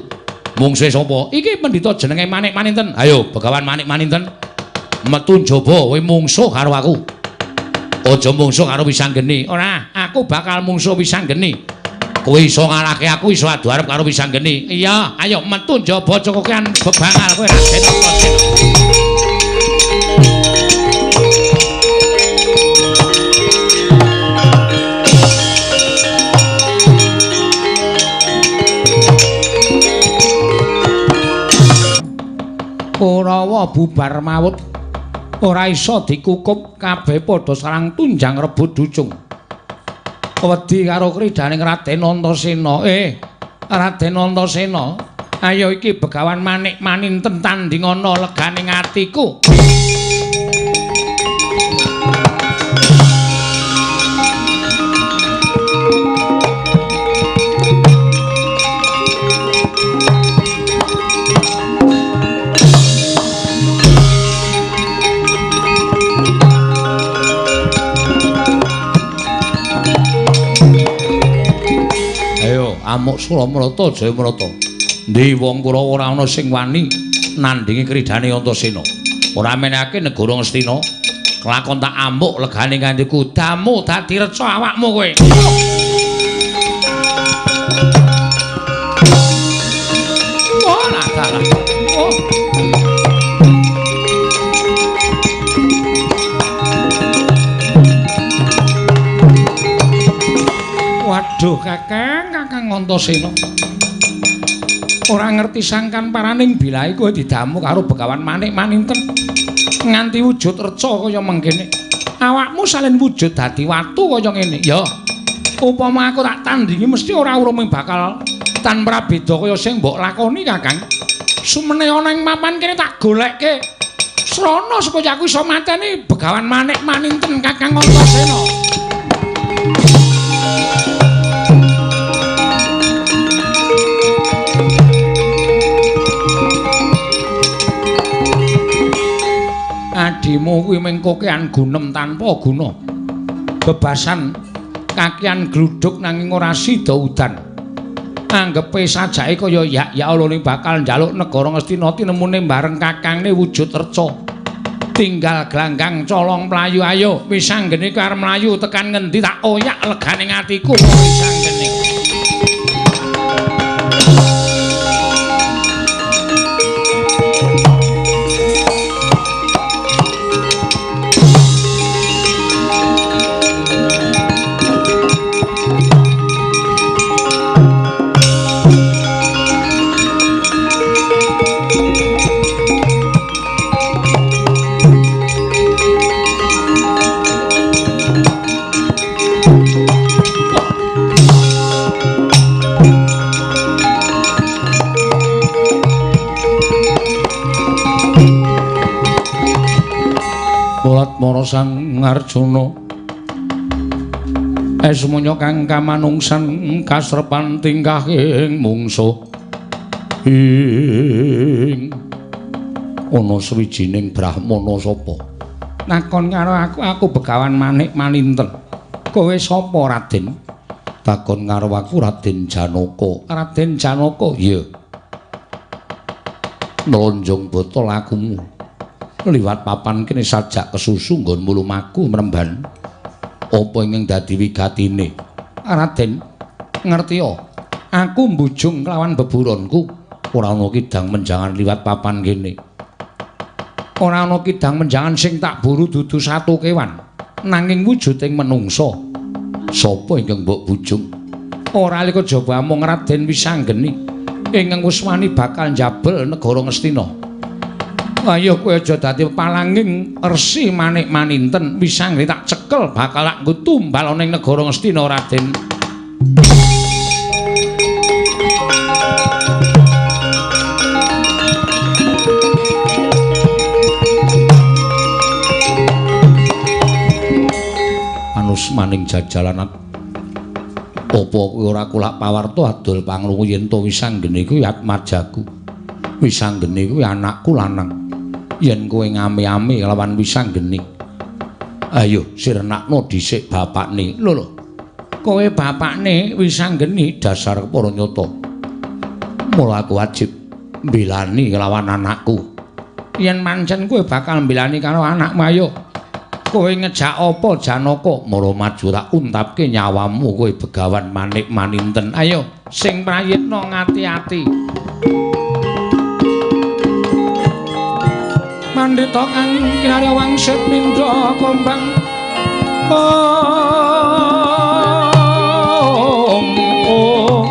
Mungsuhe sapa? Iki pendhita jenenge Manik Maninten. Ayo, Begawan Manik Maninten. Metu njaba kowe mungsuh karo aku. Aja mungsuh karo Wisanggeni. Ora, aku bakal mungsuh Wisanggeni. Kowe iso ngalahke aku, iso adu arep karo Wisanggeni. Iya, ayo metu njaba aja kokean bebangal kowe Raden Antasena. Kurawa bubar mawut ora iso dikukup, kabeh padha sarang tunjang rebut ducung. Wedi karo kridhaning Raden Antasena. Raden Antasena, ayo iki Begawan Manik Maninten tandingana leganing atiku. Amuk Suramrata Jayamrata. Ndi wong Kurawa ora ana sing wani nandhingi kridhane Antasena. Ora menehake negara Ngastina. Kelakon tak amuk legane nganti kudamu dadi reca awakmu kowe. Wah, lah dalah. Oh. Waduh, Kakang, Kakang Antasena. Ora ngerti sangkan paraning bilahe kowe didamu karo Begawan Manik Maninten. Nganti wujud reca kaya mengkene. Awakmu salin wujud dadi watu kaya ngene. Ya. Upama aku tak tandingi mesti ora urung bakal tan prabeda kaya sing mbok lakoni, Kakang. Sumene ana ing papan kene tak golekke srana supaya aku iso mateni Begawan Manik Maninten, Kakang Antasena. Adimu kuwi mung kokean gunem tanpa guna. Bebasan kakian gluduk nanging ora sida udan. Anggepe sajake kaya yak ya Allah bakal njaluk negara Ngastina tinemune bareng kakangne wujud reca. Tinggal glanggang colong mlayu ayo Wisanggeni arep mlayu tekan ngendi tak oyak legane atiku Wisanggeni. Bathara Sang Arjuna. Esmunya kang kamanungsan kasrepan tingkahing mungsuh. Ing ana sawijining brahmana sapa? Takon karo aku, aku Begawan Manik Maninten. Kowe sapa, Raden? Takon karo aku Raden Janaka. Raden Janaka? Iya. Nlonjong botol lakumu. Liwat papan kene sajak kesusu nggonmu lumaku mremban. Apa ingkang dadi wigatine? Raden, ngertiya, aku mbujung kelawan beburonku. Ora ana kidang menjangan liwat papan kene. Ora ana kidang menjangan sing tak buru dudu satu kewan, nanging wujuding menungsa. Sapa ingkang mbok bujung? Ora alika jaba amung Raden Wisanggeni ingkang wis wani bakal njabel negara Ngastina. Ayo kowe aja dadi palanging Resi Manik Maninten. Wisanggeni tak cekel bakal tak nggo tumbal ana ing negara Ngastina, Raden. Anusmaning jajalan apa kowe ora kulak pawarta adol pangrungu yen to Wisanggeni kuwi atmajaku. Wisanggeni kuwi anakku lanang. Yen kowe ngame-ame lawan Wisanggeni, ayo sirnakno dhisik bapakne. Lho lho, kowe bapakne Wisanggeni dasar para nyata. Mula aku wajib mbelani lawan anakku. Yen pancen kowe bakal mbelani karo anakmu, ayo kowe ngejak apa Janaka? Mara maju tak untapke nyawamu kowe Begawan Manik Maninten. Ayo sing prayitna ngati-ati. Pandhita kang kinarya wangsit mindha kombang. Om om.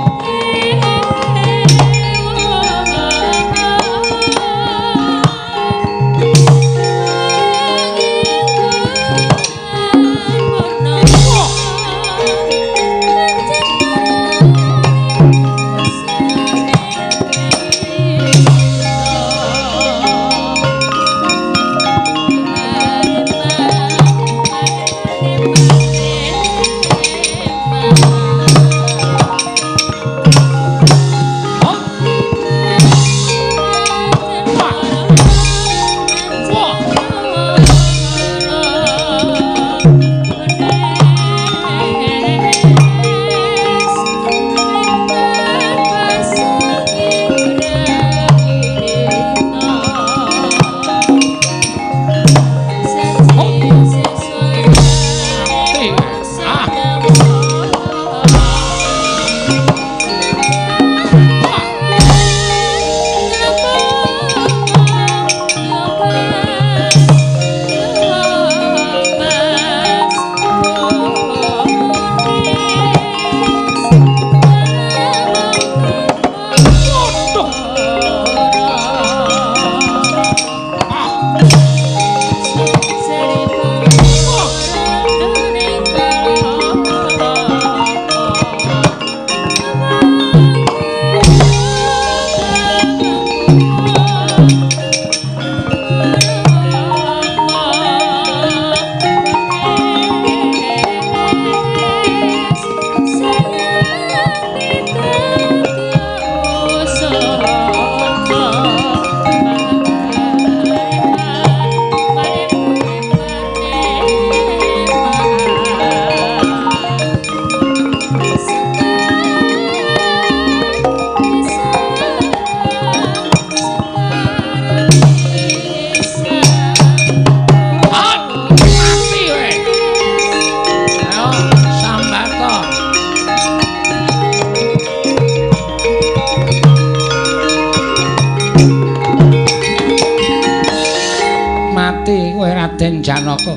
Janaka.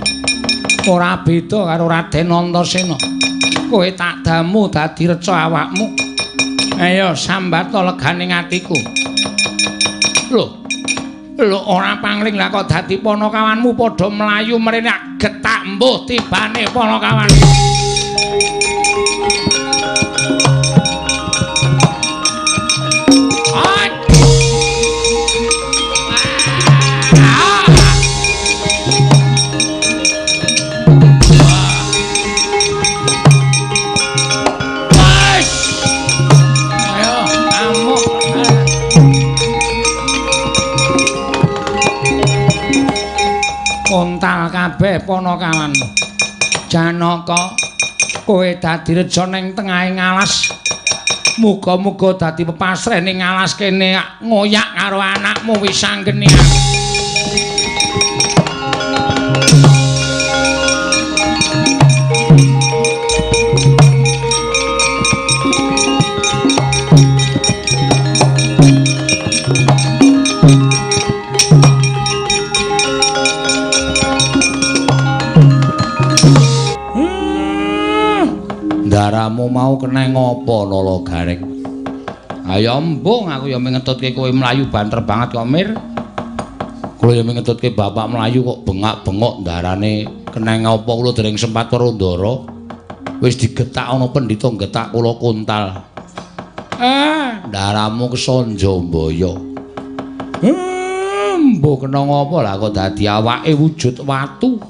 Ora beda karo Raden Antasena. Kowe tak damu dadi reca awakmu. Ayo sambata leganing atiku. Lho. Lho ora pangling lah kok dadi panakawanmu padha mlayu mrene getak mbuh tibane panakawan. kabeh panakawan. Janaka, kowe dadi reja ning tengahe ngalas. Muga-muga dadi pepasreh ning ngalas kene ngoyak karo anakmu Wisanggeni. Ndaramu mau kena ngopo Nala Gareng? Ayo embung aku ya mengetutke kowe mlayu banter banget kok Mir. Kula ya mengetutke bapak mlayu kok bengak-bengok ndarane kena ngopo kula dereng sempat weruh ndara. Wis digetak ana pendhita getak kula kontal. Ndaramu kesanja mbaya. Mbuh kena ngopo lah kok dadi awake wujud watu.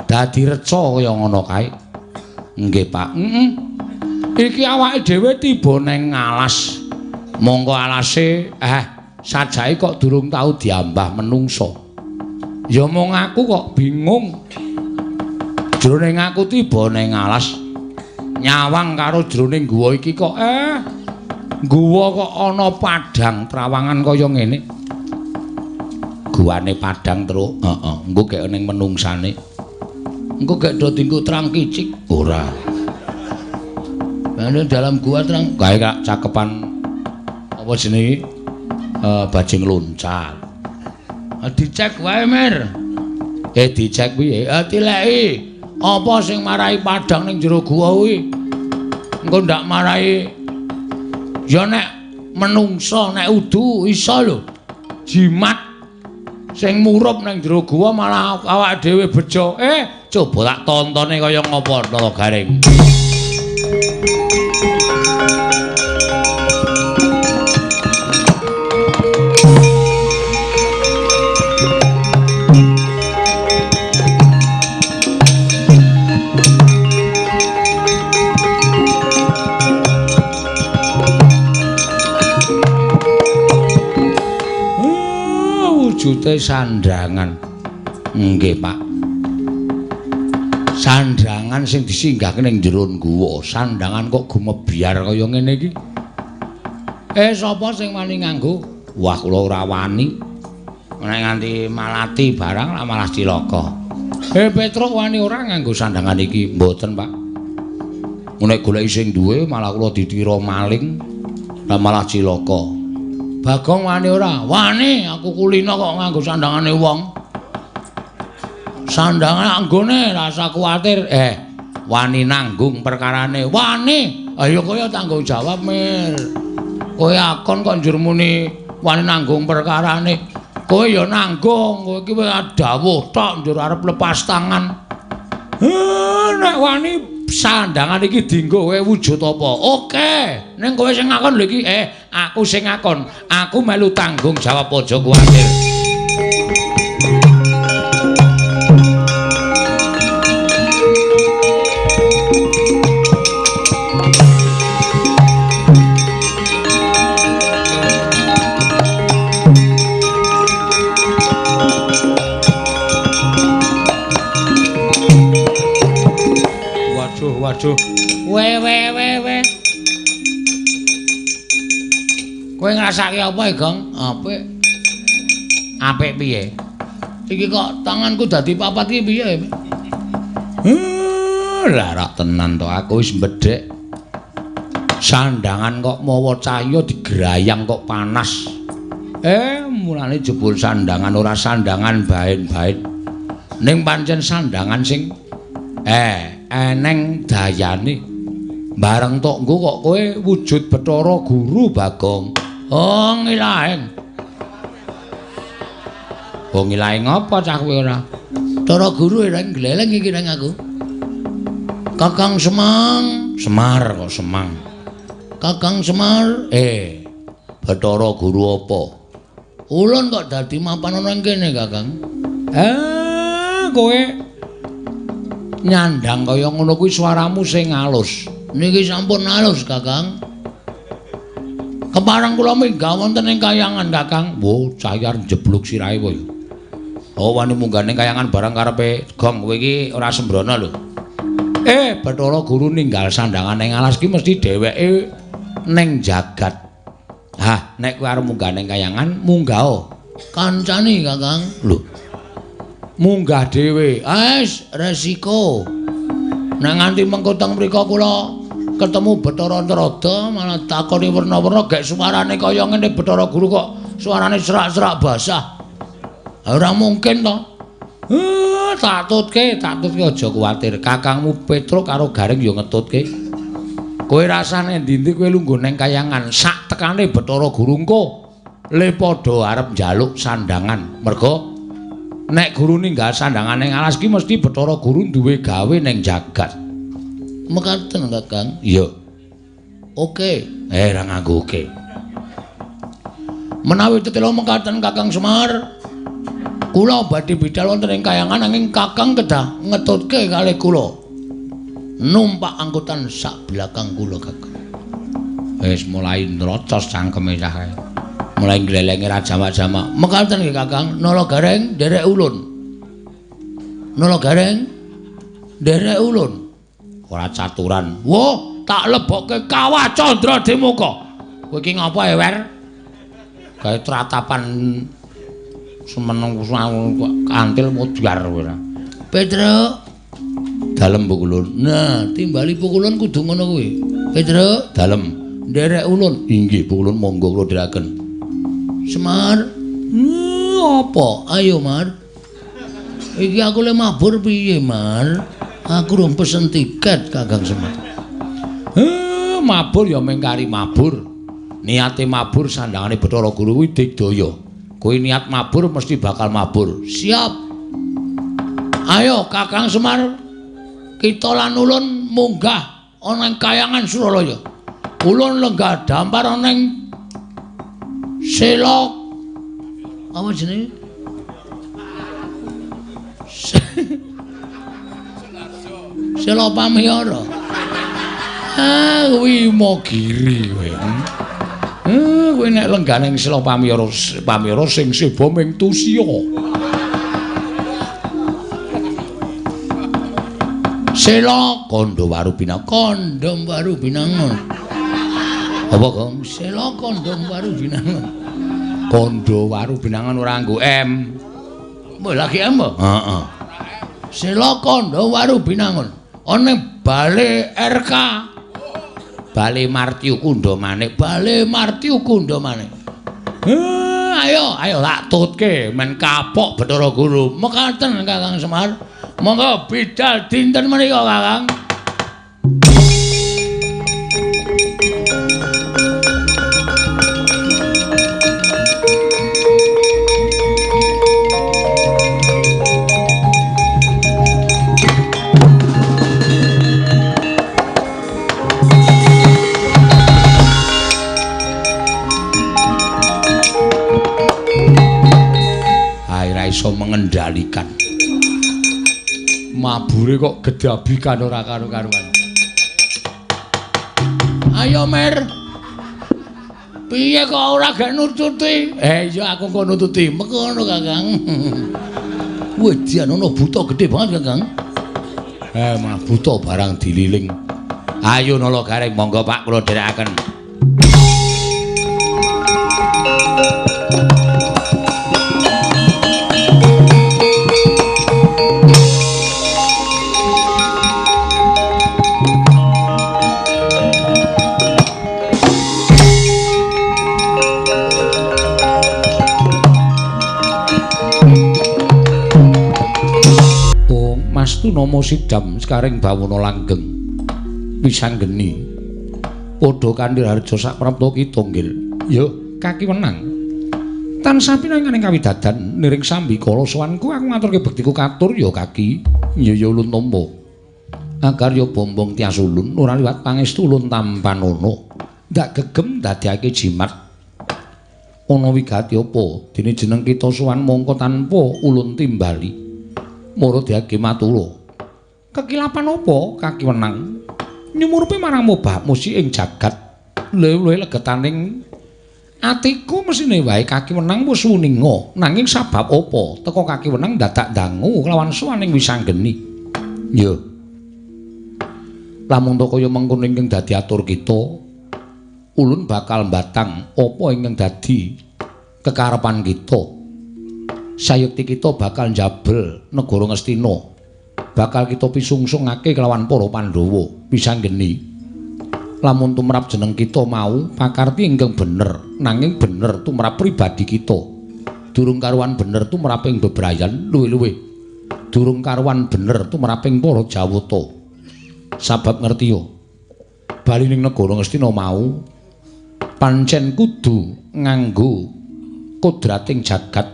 Dadi reca kaya ngono kae. Nggih, Pak. Heeh. Iki awake dhewe tiba nang alas. Mongko alase sajake kok durung tau diambah menungsa. Ya mung aku kok bingung. Jroning aku tiba nang alas nyawang karo jroning guwa iki kok guwa kok ana padhang trawangan kaya ngene. Guwane padhang truk. Heeh, engko gek ning menungsane. Engko gek do dinggo terang kicik ora. Lah dalam gua terang kae kak cakepan apa jenenge bajing loncat. Dicek wae Mir. Dicek piye? Tileki. Apa sing marai padhang ning jero gua kuwi? Engko ndak marai ya nek menungsa nek udu iso lho. Jimat sing murup ning jero gua malah awake dhewe bejo. Coba tak tontone kaya ngopo Nala Gareng. Wujude sandhangan. Nggih, Pak. Sandhangan sing disinggahke ning jero guwa, sandhangan kok gumebyar kaya ngene iki. Sapa sing wani nganggo? Wah, kula ora wani. Nek nganti malati barang lah malah cilaka. Petruk wani ora nganggo sandhangan iki? Mboten, Pak. Nek goleki sing duwe malah kula ditira maling, lah malah cilaka. Bagong wani ora? Wani, aku kulino kok nganggo sandhangane wong. Sandhangan anggone rasa kuwatir. Wani nanggung perkarane. Wani. Ayo kowe tanggung jawab, Mir. Kowe akon kok njur muni wani nanggung perkarane. Kowe ya nanggung, kowe iki wis dawuh tok njur arep lepas tangan. Nek wani sandhangan iki dienggo kowe wujud apa? Oke, ning kowe sing ngakon lho iki. Aku sing ngakon. Aku melu tanggung jawab, aja kuwatir. Waduh. We we we we. Kowe ngrasake apa, Gong? Apik. Apik piye? Iki kok tanganku dadi papat iki piye? Lah rak tenan to aku wis mbedhek. Sandhangan kok mawa cahya digrayang kok panas. Mulane jebul sandhangan ora sandhangan baen-baen. Ning pancen sandhangan sing eneng dayane. Bareng tok nggo kok kowe wujud Bathara Guru, Bagong. Oh, ngilaeng. Oh, ngilaeng apa cah kowe ora? Bathara Guru eleng gleleng iki nang aku. Kakang Semang, Semar kok Semang. Kakang Semar, Bathara Guru apa? Ulun kok dadi mapan ana kene, Kakang. Kowe nyandang kaya ngono kuwi suaramu sing alus. Niki sampun alus, Kakang. Kepareng kula minggah wonten ing kayangan, Kakang. Wo, cayar njeblug sirahe kowe. Oh wani munggah ning kayangan barang karepe Gong, kowe iki ora sembrono lho. Bathara Guru ninggal sandangan ning alas ki mesti dheweke ning jagat. Hah, nek kowe arep munggah ning kayangan, munggah. Kancane, Kakang. Lho. Munggah dhewe. Wis resiko. Nek nganti mengko teng mriko kula ketemu Bathara Narada malah takoni werna-werna gek suarane kaya ngene Bathara Guru kok suarane serak-serak basah. Ora mungkin to. Tak tutke aja kuwatir. Kakangmu Petruk karo Gareng ya ngetutke. Kowe rasane ndi-ndi kowe lungguh ning kayangan sak tekane Bathara Guru engko le padha arep njaluk sandangan. Merga nek guru ninggal sandangan ning alas ki mesti Bathara Guru duwe gawe ning jagat. Mekaten, Kakang. Iya. Oke. Ora nganggo oke. Menawi tetela mekaten Kakang Semar, kula badhe bidal wonten ing kayangan nanging Kakang kedah ngetutke kalih kula. Numpak angkutan sak belakang kula, Kakang. Wis mulai nrocos cangkeme cah kae. Mulai nglelenge ra jamak-jamak. Mekaten nggih, Kakang. Nala Gareng nderek ulun. Nala Gareng nderek ulun. Ora caturan. Wah, tak lebokke kawah Candra Dimuka. Kowe iki ngapa ewer? Gawe tratapan semeneng kantil mudhar kowe ora. Petruk, dalem pukulun. Nah, timbali pukulun kudu ngono kuwi. Petruk, dalem nderek ulun. Inggih pukulun, monggo kula dherekaken. Semar, apa? Ayo, Mar. Iki aku le mabur piye, Mar? Aku rung pesen tiket, Kakang Semar. Mabur ya mengkari mabur. Niate mabur sandangane Bathara Guru kuwi digdaya. Kowe niat mabur mesti bakal mabur. Siap. Ayo Kakang Semar, kita lan ulun munggah ana ing kayangan Suralaya. Ulun lenggah dampar ana ing Selok. Apa jenenge? Sela Pamiyara. Ah, kuwi Imogiri kowe. Kowe nek lenggah ning Sela Pamiyara, Pamiyara sing seba ming tusya. Sela Kandha Waru Binangun. Kandha Waru Binangun. Apa, Gong? Sela Kandha Waru Binangun. Kandha Waru Binangun ora nganggo M. Mbah lagi M apa? Heeh. Sela Kandha Waru Binangun. Ana Bale RK. Bale Martyu Kundha Manik. Bale Martyu Kundha Manik. Ayo, ayo tak tutke men kapok Bathara Guru. Mekaten Kakang Semar. Monggo bidal dinten menika, Kakang. Iso mengendalikan. Mabure kok gedabikan ora karu-karuan. Ayo Mer. Piye kok ora gak nututi? Iya aku kok nututi. Mekono Kakang. Wedian ana buta gedhe banget Kakang. Mah buta barang dililing. Ayo Nala Gareng monggo Pak kula dherekaken. Nama sidam sekaring bawana langgeng wisanggeni padha kanthi harja saprapta kita nggih. Ya kaki wenang tansah pinanganing kawidadan niring sambikala sowanku aku ngaturke bektiku katur ya kaki. Ya ya ulun tampa agar ya bombong tias ulun ora liwat pangestu ulun tampanana ndak gegem dadekake jimat ana wigati apa dene jeneng kita sowan mongko tanpa ulun timbali mara diage matura. Kekilapan apa kaki wenang nyumurupi marang mobah musi ing jagat luwih-luwih legetaning Atiku mesine wae kaki wenang wis wuninga, nanging sabab apa teka kaki wenang dadak dangu kelawan sowaning Wisanggeni. Ya. Lamun to kaya mengkono ingkang dadi atur kita, ulun bakal mbatang apa ingkang dadi kekarepan kita. Sayekti kita bakal njabel negara Ngastina. Bakal kita pisungsungake kelawan para Pandhawa. Wisanggeni. Lamun tumrap jeneng kita mau pakarti ingkang bener, nanging bener tumrap pribadi kita. Durung karuan bener tumraping bebrayan luwih-luwih. Durung karuan bener tumraping para Jawata. Sabab ngertiya, bali ning negara Ngastina mau pancen kudu nganggo kodrating jagat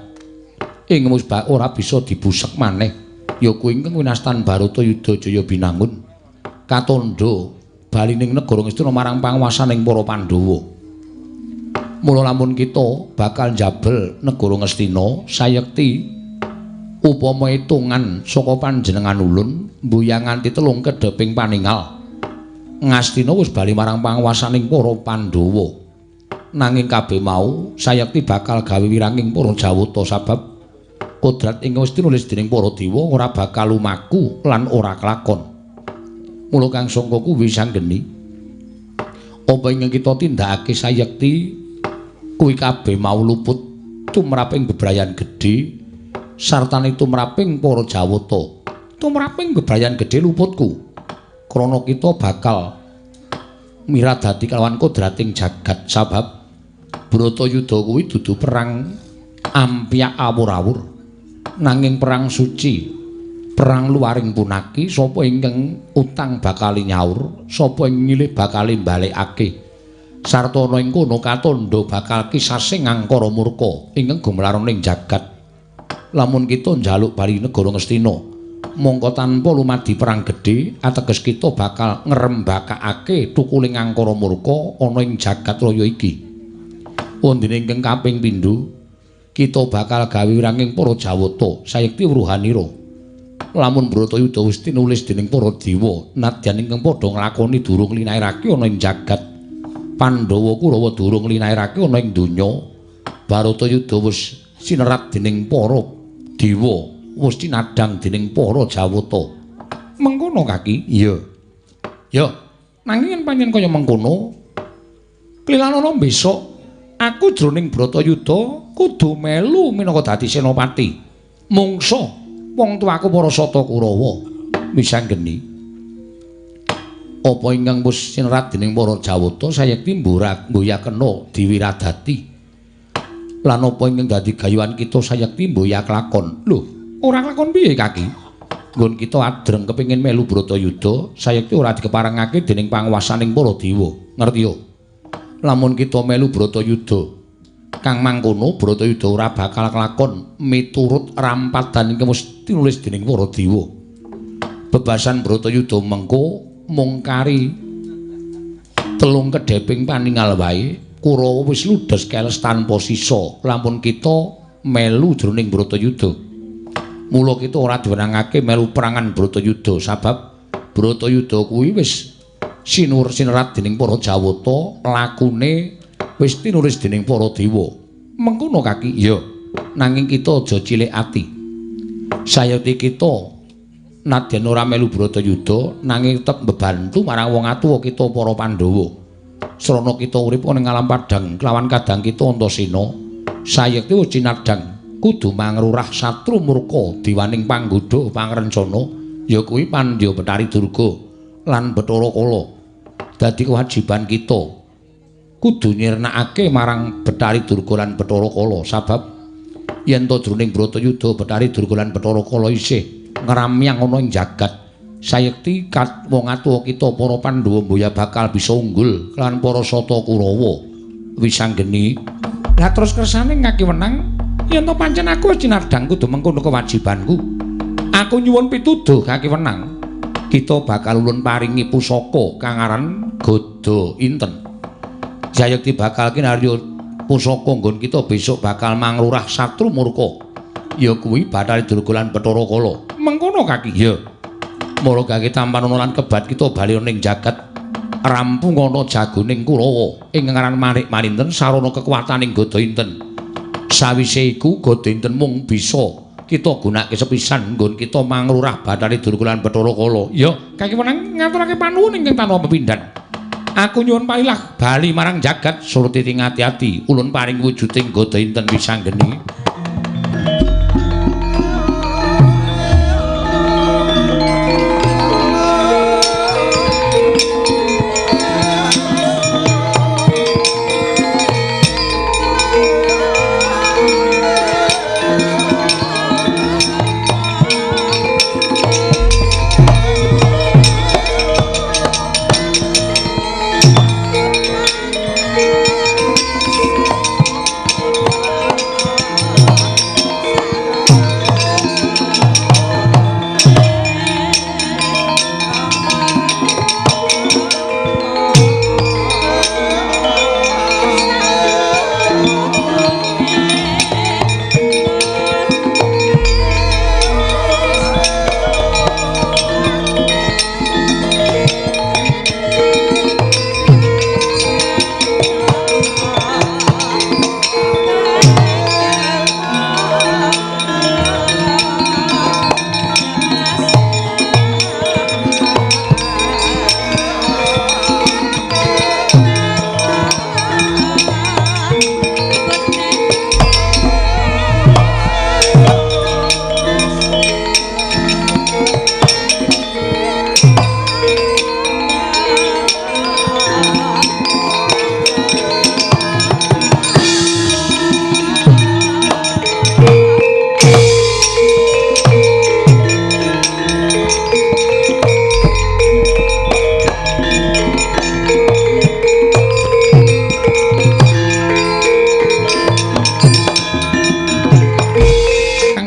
ing wis ora bisa dibusek maneh. Ya kuwi ingkang winastan Bharatayuda Jaya Binangun katandha bali ning negara Ngastina marang panguwasaning para Pandhawa. Mula lamun kita bakal njabel negara Ngastina, sayekti upama hitungan saka panjenengan ulun mbuyang nganti telung kedheping paningal, Ngastina wis bali marang panguwasaning para Pandhawa. Nanging kabeh mau sayekti bakal gawe wiranging para Jawata, sabab kodrat ing wis tinulis dening para dewa ora bakal lumaku lan ora kelakon. Mula kang sangka kuwi Wisanggeni, apa ingkang kita tindakake sayekti kuwi kabeh mau luput tumraping bebrayan gedhe sartane tumraping para Jawata. Tumraping bebrayan gedhe luputku krana kita bakal miradati kelawan kodrating jagat, sabab Bratayuda kuwi dudu perang ampyak awur-awur, nanging perang suci, perang luaring punaki. Sapa ingkang utang bakal nyaur, sapa ing nyilih bakal balekake, sarta ana ing kono katandha bakal kisasing angkara murka ingkang gumelar ning jagat. Lamun kita njaluk bali negara Ngastina mongko tanpa lumadi perang gedhe, ateges kita bakal ngrembakakake tukuling angkara murka ana ing jagat raya iki. Wondene ingkang kaping pindho, kita bakal gawe wiranging para Jawata sayekti wuruhanira. Lamun Bratayuda wis tinulis dening para dewa, nadyan ingkang padha nglakoni durung linairake ana ing jagat, Pandhawa Kurawa durung linairake ana ing donya, Bharatayuda wis sinerat dening para dewa, wis cinadhang dening para Jawata. Mengkono kaki? Iya. Ya, nanging yen pancen kaya mengkono, klilanana besok aku jroning Bratayuda kudu melu minangka dadi senopati. Mungsa wong tuaku para Sata Kurawa. Wisanggeni, apa ingkang wis sinerat dening para Jawata sayekti mboyakena diwiradati, lan apa ingkang dadi gayuhan kita sayekti mboyak lakon. Lho, ora lakon piye kaki? Nggon kita adreng kepengin melu Bratayuda sayekti ora dikeparengake dening panguwasaning para dewa. Ngertiya? Lamun kita melu Bratayuda kang mangkono, Bratayuda ora bakal kelakon miturut rampadan ingkang wis tinulis dening para dewa. Bebasan Bratayuda mengko mung kari telung kedheping paningal wae, Kurawa wis ludes keles tanpa sisa lamun kita melu jroning Bratayuda. Mula kita ora diwenangake melu perangan Bratayuda, sabab Bratayuda kuwi wis sinur sinerat dening para Jawata, lakune wis tinulis dening para dewa. Mengkono kaki? Iya. Nanging kita aja cilik ati. Sayekti kita nadyan ora melu Bratayuda, nanging tetep mbebantu marang wong atuwa kita para Pandhawa. Srana kita urip ana ing alam padhang kelawan kadang kita Antasena, sayekti wis cinadhang kudu mangrurah satru murka diwaning panggodha pangrencana, ya kuwi Pandya Bathari Durga lan Bathara Kala. Dadi kewajiban kita kudu nyirnakake marang Bathari Durga lan Bathara Kala, sabab yen to jroning Bratayuda Bathari Durga lan Bathara Kala isih ngramyang ana ing jagat, sayekti kat wong atuwa kita para Pandhawa mboya bakal bisa unggul lan para Sata Kurawa. Wisanggeni, lah terus kersane ngaki wenang, yen to pancen aku wis cinadhang kudu mengkono kewajibanku. Aku nyuwun pituduh kaki wenang. Kita bakal ulun paringi pusaka kang aran Gada Inten. Jayekti bakal kinarya pusaka nggon kita besok bakal mangrurah satru murka. Ya kuwi Bathari Durga lan Bathara Kala. Mengkono kaki? Iya. Mula gake tampan lan kebat kita bali ning jagat. Rampung ana jagoning Kurawa ing ngaran Manik Maninten sarana kekuwataning Gada Inten. Sawise iku Gada Inten mung bisa kita gunakake sepisan nggon kita mangrurah bathare Durga lan Bathara Kala. Ya, kaki wenang ngaturake panuwun ingkang tanpa pepindhan. Aku nyuwun palilah bali marang jagat Surti ati-ati ulun paring wujuding Gada Inten Wisanggeni.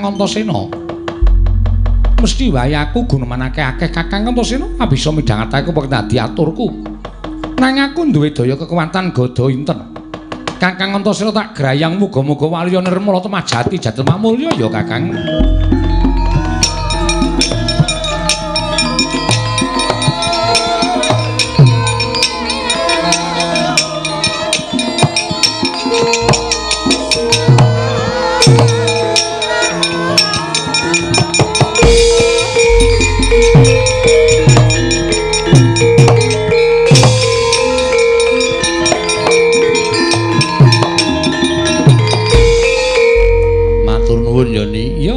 Antasena. Mesti wae aku gunemanake akeh Kakang Antasena bisa midhangetake apa dadi aturku. Nang aku duwe daya kekuatan Gada Inten. Kakang Antasena tak grayang muga-muga waluya nirmala temajati jatel mamulya ya Kakang.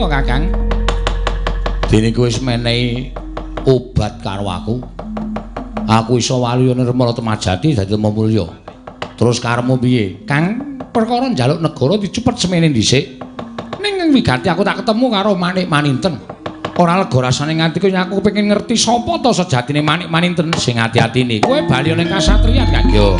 Kakang, dene kowe wis menehi obat karo aku. Aku iso waluya nirmala temajati dadi mulya. Terus karepmu piye? Kang, perkara njaluk negara dicepet semene dhisik. Ning wigati aku tak ketemu karo Manik Maninten. Ora lega rasane nganti kowe aku kepengin ngerti sapa ta sejatine Manik Maninten sing ati-atine. Kowe bali ning kasatriyan, Kang yo.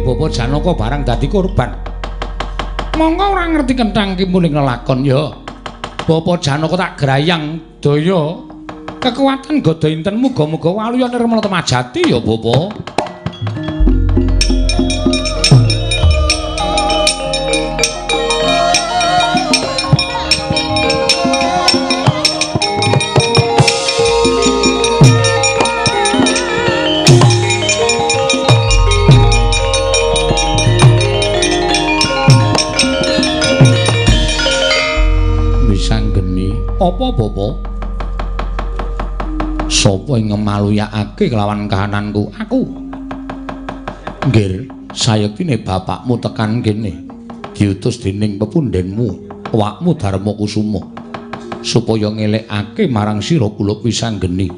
Bapak Janaka barang dadi korban. Monggo ora ngerti kenthang ki muling lelakon ya. Bapak Janaka tak grayang daya kekuatan Gada Inten muga-muga waluya nirmala temajati ya Bapak. Apa Bapak? Sapa ing ngemaluyakake kelawan kahananku? Aku. Nggir, sayektine bapakmu tekan kene diutus dening pepundhenmu, awakmu Darma Kusuma, supaya ngelekake marang sira kulup Wisanggeni.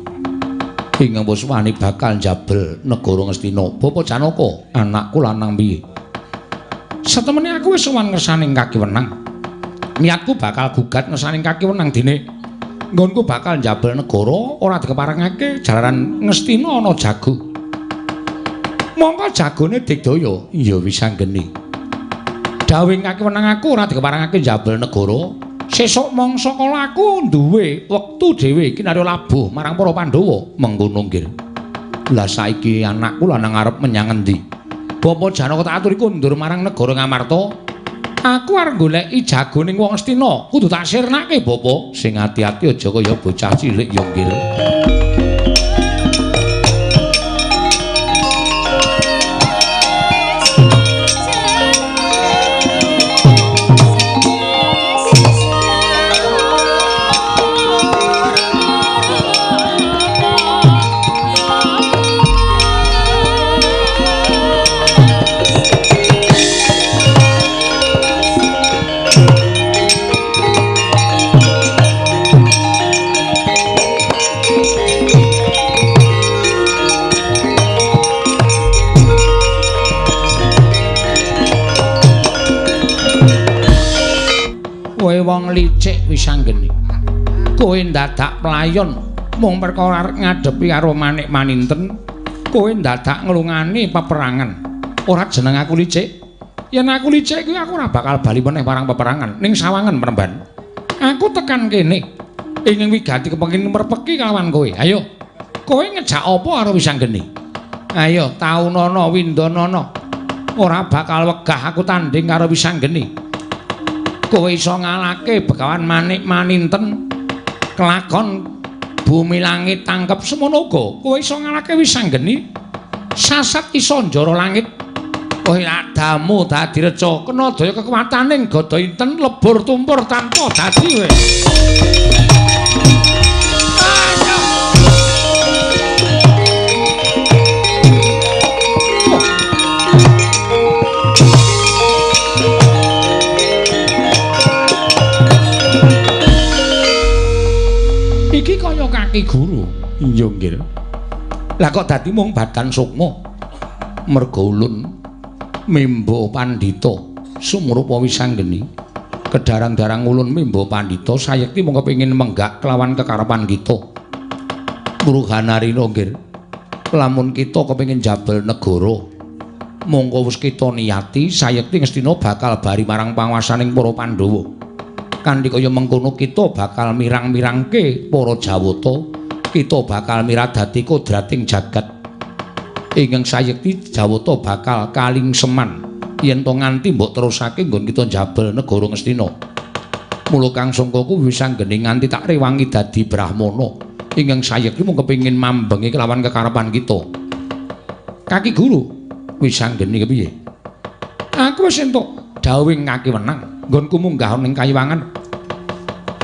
Ingkang wis wani bakal njabel negara Ngastina. Bapa Janaka, anakku lanang piye? Satemene aku wis sowan ngersaning kakiwenang. Niatku bakal gugat ngersaning kakiwenang dene nggonku bakal njabel negara ora dikeparengake jalaran Ngastina ana jago. Mongko jagone digdaya. Iya Wisanggeni. Dawuh kakiwenang aku ora dikeparengake njabel negara. Sesuk mangsa kala aku duwe wektu dhewe kinarya labuh marang para Pandhawa. Mengkono nggih. Lah saiki anakku lanang arep menyang endi? Bapa Janaka tak aturi kondur marang negara Ngamarta. Aku arep goleki jagoning wong Ngastina, kudu tak sirnake bapa. Sing ati-ati aja kaya bocah cilik ya nggih. Wong licik Wisanggeni. Kowe ndadak playon mung perkara arep ngadepi karo Manik Maninten, kowe ndadak nglungani peperangan. Ora jeneng aku licik. Yen aku licik kuwi aku ora bakal bali meneh marang peperangan ning sawangan Premban. Aku tekan kene ingin wigati kepengin merpeki kalawan kowe. Ayo. Kowe ngejak apa karo Wisanggeni? Ayo taunana windanana. Ora bakal wegah aku tanding karo Wisanggeni. Kowe iso ngalahke Begawan Manik Maninten kelakon bumi langit tangkep semono uga. Kowe iso ngalahke Wisanggeni sasat iso njara langit. Kowe adamu dadi reca kena daya kekuwataning gada inten lebur tumpur tanpa dadi kowe. Iki kaya kaki guru. Iya nggih. Lah kok dadi mung badan sukma? Merga ulun mimba pandhita sumrupa Wisanggeni. Kedarang-darang ulun mimba pandhita sayekti mung kepengin menggak kelawan kekarepan kita. Muruhanarina nggih. Lamun kita kepengin jabel negara, mongko wis kita niyati sayekti Ngastina bakal bari marang panguwasaning para Pandhawa. Kanthi kaya mengkono kita bakal mirang-mirangke para Jawata, kita bakal miradati kodrating jagat. Ingkang sayekti Jawata bakal kalingseman yen to nganti mbok terusake nggon kita njabel negara Ngastina. Mula Kang Sangkaku Wisanggeni nganti tak rewangi dadi brahmana. Ingkang sayekti mung kepengin mambengi kelawan kekarepan kita. Kaki guru Wisanggeni kepiye? Aku wis entuk dawuhing kakiwenang nggonku munggah ning kayiwangan.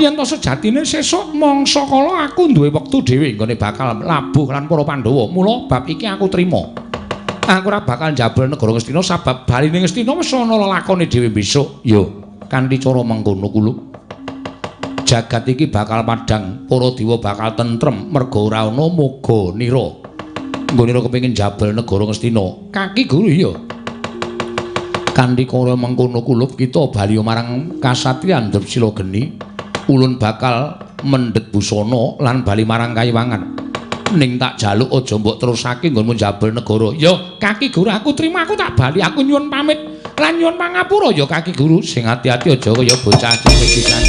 Yen to sejatine sesuk mangsa kala aku duwe wektu dhewe nggone bakal labuh lan para Pandhawa. Mula bab iki aku trima. Aku ora bakal njabel negara Ngastina sabab baline Ngastina wis ana lelakone dhewe besok. Yo, kanthi cara mengkono kulo. Jagat iki bakal padhang, para dewa bakal tentrem merga ora ana moga nira. Nggone ora kepengin njabel negara Ngastina. Kaki guru iya. Kanthi kara mengkono kulup kita bali marang kasatriyan Drepsila Geni. Ulun bakal mendhet busana lan bali marang kayiwangan. Ning tak jaluk aja mbok terusake nggonmu njabel negara. Ya kaki guru aku trima, aku tak bali, aku nyuwun pamit lan nyuwun pangapura ya kaki guru. Sing ati-ati aja kaya bocah cilik pisan.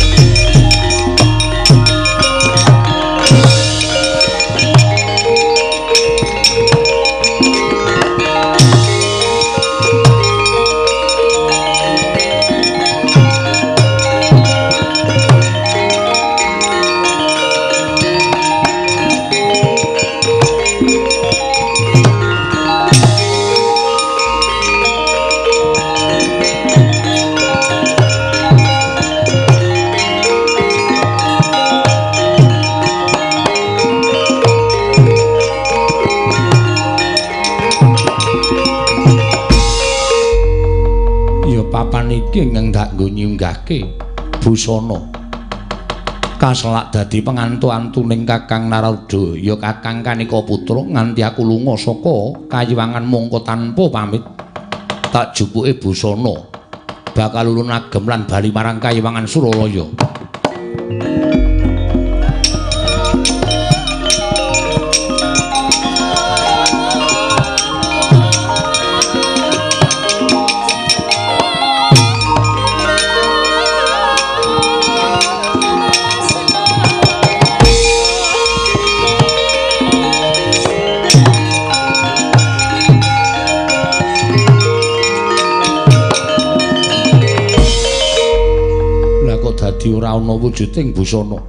Papan iki ingkang tak nggo nyunggahke busana. Kaselak dadi pengantu-antuning Kakang Narada, ya Kakang Kanika Putra nganti aku lunga saka kayiwangan mongko tanpa pamit. Tak jupuke busana bakal ulun agem lan bali marang kayiwangan Suralaya. Dadi ora ana wujuding busana.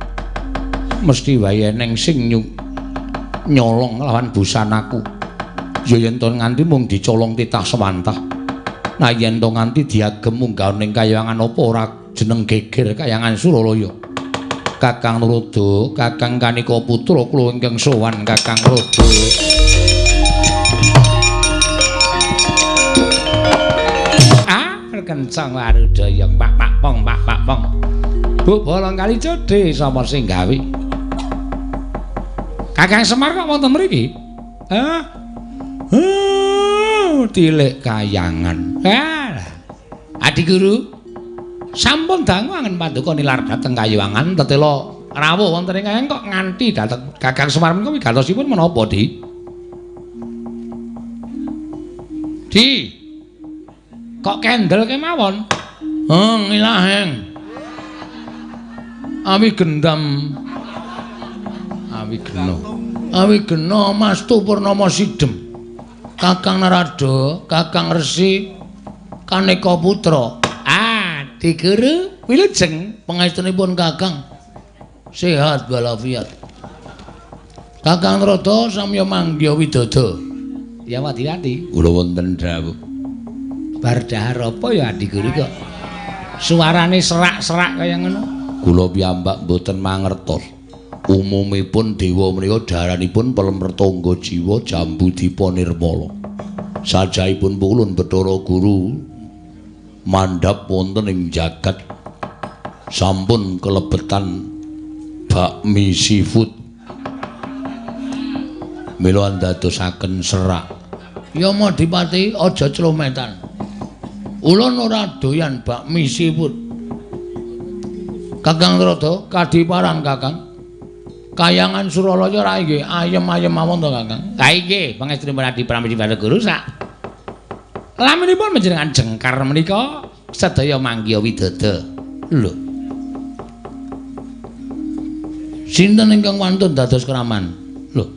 Mesti wae eneng sing nyolong lawan busanaku. Ya yen to nganti mung dicolong titah sewantah. Nah yen to nganti diagem munggah ning kayangan apa ora jeneng geger kayangan Suralaya. Kakang Narada, Kakang Kanika Putra kula ingkang sowan Kakang Narada. Ah, kencang warudaya pak pak pong pak pak pong. Bu bolong kali jodhe sapa sing gawe? Kakang Semar kok wonten mriki? Hah? Tilik kayangan. Ah. Adi guru, sampun dangu angen paduka nilar dhateng kayangan tetela rawuh wonten ing kayangan kok nganti dhateng Kakang Semar menika wigatosipun menapa, Di? Di. Kok kendel kemawon? Heng ilaheng. Awi gendam, awi gena, awi gena mastu purnama sidem. Kakang Narada, Kakang Resi Kanika Putra. Ah, Adi Guru, wilujeng pangestunipun Kakang. Sehat walafiat. Kakang Narada samya manggiha widodo. Ya wati-wati. Kula wonten dawuh. Bar dahar apa ya Adi Guru kok suarane serak-serak kaya ngono? Kula piyambak mboten mangertos. Umumipun dewa menika daranipun Pelem Pertangga Jiwa Jambu Dipa Nirmala. Sajahipun pulun Bathara Guru mandhap wonten ing jagat sampun kelebetan bakmi seafood. Mila andadosaken serak. Ya Madipati aja clometan. Ulun ora doyan bakmi seafood. Kakang Narada kadiparan Kakang. Kayangan Suralaya ra nggih ayem-ayem mawon to Kakang. Ha nggih, pangestunipun Adi Pramesti Bathara Guru sak laminipun panjenengan jengkar menika sedaya manggiha widodo. Lho. Sinten ingkang wantun dados kraman? Lho.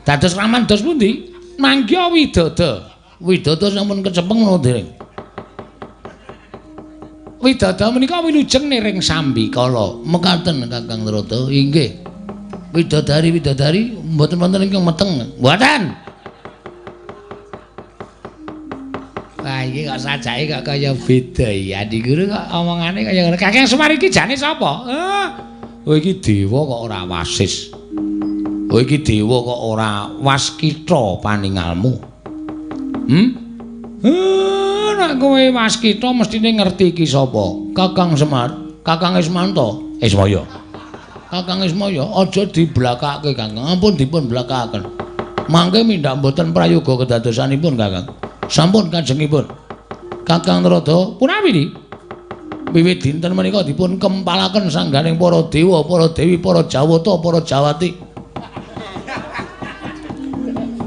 Dados kraman dos pundi? Manggiha widodo. Widodo sampun kecepeng menapa dereng? Widodo menika wilujeng niring sambikala. Mekaten Kakang Narada. Inggih. Widodari-widodari mboten wonten ingkang meteng. Mboten. Wah iki kok sajake kok kaya beda iki. Adi Guru kok omongane kaya ngono. Kakang Semar iki jane sapa? Oh iki dewa kok ora wasis. Oh iki dewa kok ora waskita paningalmu. Nek kowe waskita mestine ngerti iki sapa? Kakang Semar, Kakang Ismanto, Ismaya. Kakang Ismaya aja diblakake Kakang. Ampun dipun blakakaken. Mangke mindhak mboten prayoga kedadosanipun Kakang. Sampun kajengipun. Kakang Narada punawi ni? Wiwit dinten menika dipun kempalaken sangganing para dewa, para dewi, para jawata, para jawati.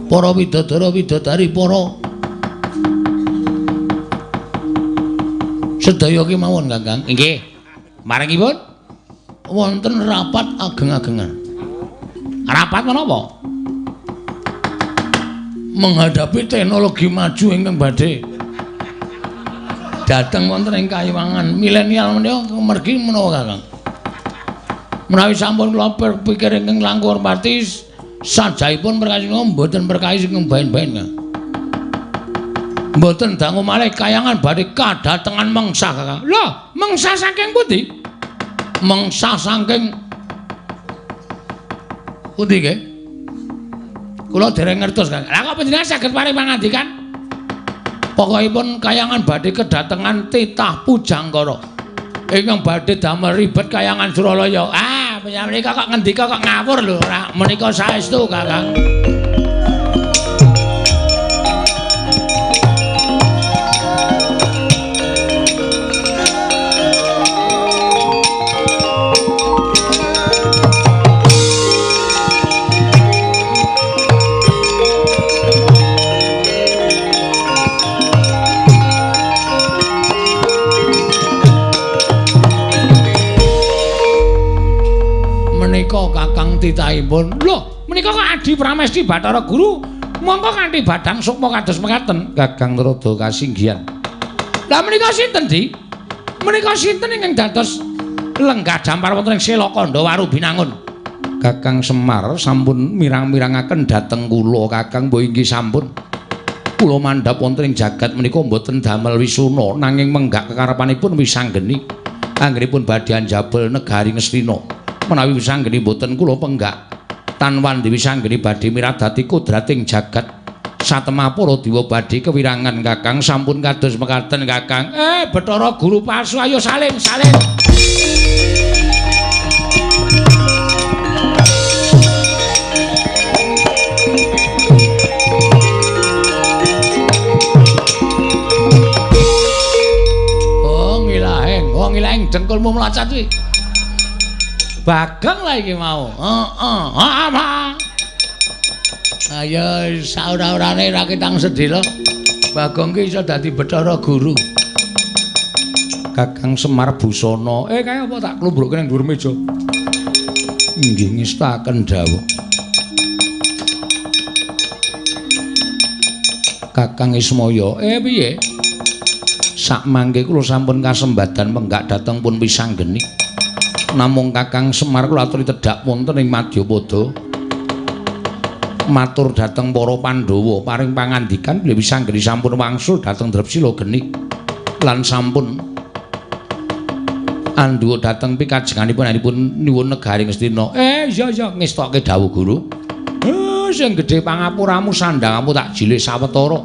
Para widodara, widodari, para sedaya kemawon Kakang. Nggih. Marangipun wonten rapat ageng-agengan. Rapat menapa? Menghadapi teknologi maju ingkang badhe dhateng wonten ing kayiwangan milenial menika mergi menapa Kakang? Menawi sampun kula pikir ingkang langkung hormati sajahipun perkawis mboten perkawis ingkang baen-baen Kang. Mboten dangu malih kayangan badhe kadatengan mengsa Kakang. Lho, mengsa saking pundi? Mengsa saking pundi nggih? Kula dereng ngertos Kakang. Lah kok panjenengan saged paring pangandikan? Pokokipun kayangan badhe kedatengan titah Pujanggara. Ingkang badhe damel ribet kayangan Suralaya. Ah, menika kok ngendika kok ngawur lho. Ora menika saestu, Kakang. Menika Kakang titahipun. Lho, menika kok Adi Pramesti Bathara Guru mongko kanthi badang sukma kados mekaten. Kakang rada kasinggihan. Lah menika sinten, Di? Menika sinten ingkang dados lenggah dampar wonten ing Sela Kandha Warubinangun? Kakang Semar sampun mirang-mirangaken dhateng kula, Kakang. Mbok inggih sampun. Kula mandhap wonten ing jagat menika mboten damel wisuna nanging menggak kekarepanipun Wisanggeni. Anggenipun badhe anjabel negari Ngastina. Menawi Wisanggeni mboten kula penggak tan wandi Wisanggeni badhe miradati kodrating jagat satemah para dewa badhe kewirangan. Kakang sampun kados mekaten, Kakang. Bathara Guru palsu, ayo saling saling. Oh ngilaheng, oh ngilaheng dengkulmu mlacat kuwi. Bageng lah iki mau. Heeh. Heeh. Ayo saora-orane ra ketang sedhela. Bagong ki iso dadi Bathara Guru. Kakang Semar busana. Kaya apa tak klumbrukke ning dhuwur meja. Inggih ngestaken dawuh. Kakang Ismaya, piye? Sakmangke kula sampun kasembadan menggak dhateng pun Wisanggeni. Namung Kakang Semar kula aturi tedhak wonten ing Madyapada. Matur dhateng para Pandhawa paring pangandikan bilih Wisanggeni sampun wangsul dhateng Drepsila Geni lan sampun andhuwa dhateng pikajenganipun anipun nyuwun negari Ngastina. Iya iya ngestokke dawuh guru. Sing gedhe pangapuramu sandhangamu tak jilih sawetara.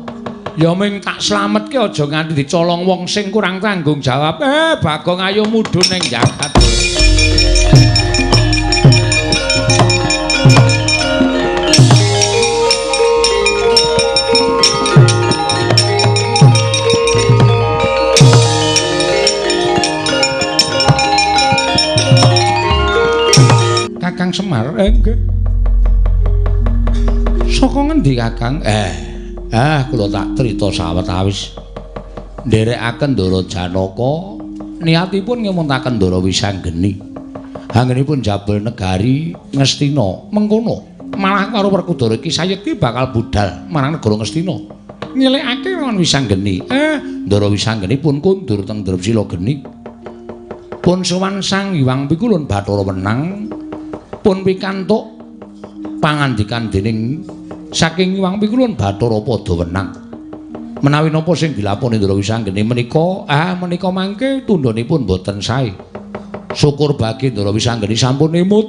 Ya ming tak slametke aja nganti dicolong wong sing kurang tanggung jawab. Bagong ayo mudhun ning jagat. Kakang Semar, nggih. Saka ngendi, Kakang? Kula tak crita sawetawis. Nderekaken Ndara Janaka niatipun ngemuntaken Ndara Wisanggeni. Anggenipun jabel negari Ngastina mengkono. Malah karo Werkudara iki sayekti bakal budal marang negara Ngastina. Nyelekake lawan Wisanggeni. Ndara Wisanggeni pun kundur teng Drepsila Geni. Pun sowan Sang Hyang Pikulun Bathara Wenang pun pikantuk pangandikan dening saking Hyang Pikulun Bathara Padha Wenang. Menawi napa sing dilaponi Ndara Wisanggeni menika, menika mangke tundhonipun boten sae. Syukur bagi Ndara Wisanggeni sampun emut.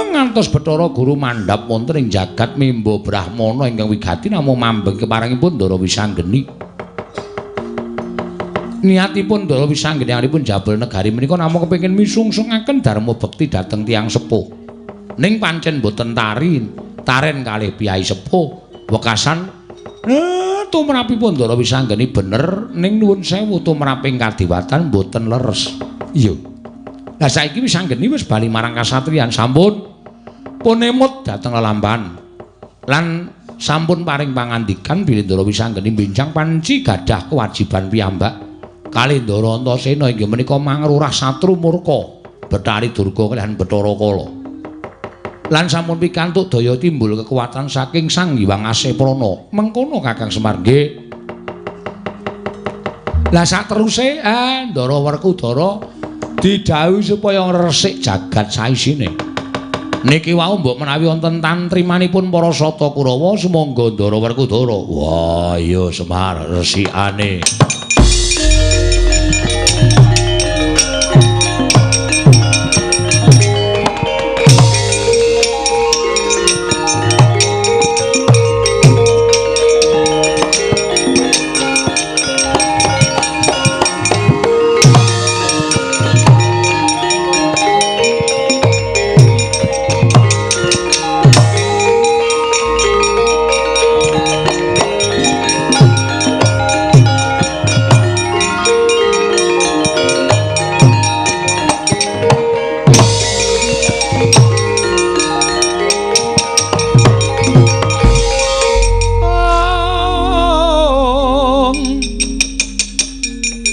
Ngantos Bathara Guru mandhap wonten ing jagat mimba brahmana ingkang wigati namung mambeng keparengipun Ndara Wisanggeni. Niatipun Ndara Wisanggeni anggenipun jabel negari menika namung kepengin misungsungaken dharma bekti dhateng tiyang sepuh. Ning pancen boten taren kalih piyai sepuh wekasan tumrapipun Ndara Wisanggeni bener ning nuwun sewu tumraping kadiwatan boten leres. Iya. Lah saiki Wisanggeni wis bali marang kasatriyan sampun pun emut dhateng lelampahan lan sampun paring pangandikan bilih Ndara Wisanggeni benjang panci gadah kewajiban piyambak kalih Ndara Antasena inggih menika mangrurah satru murka Bathari Durga kalihan Bathara Kala. Lan sampun pikantuk daya timbul kekuatan saking Sang Hyang Aseprana. Mengkono Kakang Semar nggih. Lah sateruse Ndara Werkudara didhawuhi supaya ngresik jagat saisine. Niki wau mbok menawi wonten tantrimanipun para Sata Kurawa sumangga Ndara Werkudara. Wah iya Semar resikane.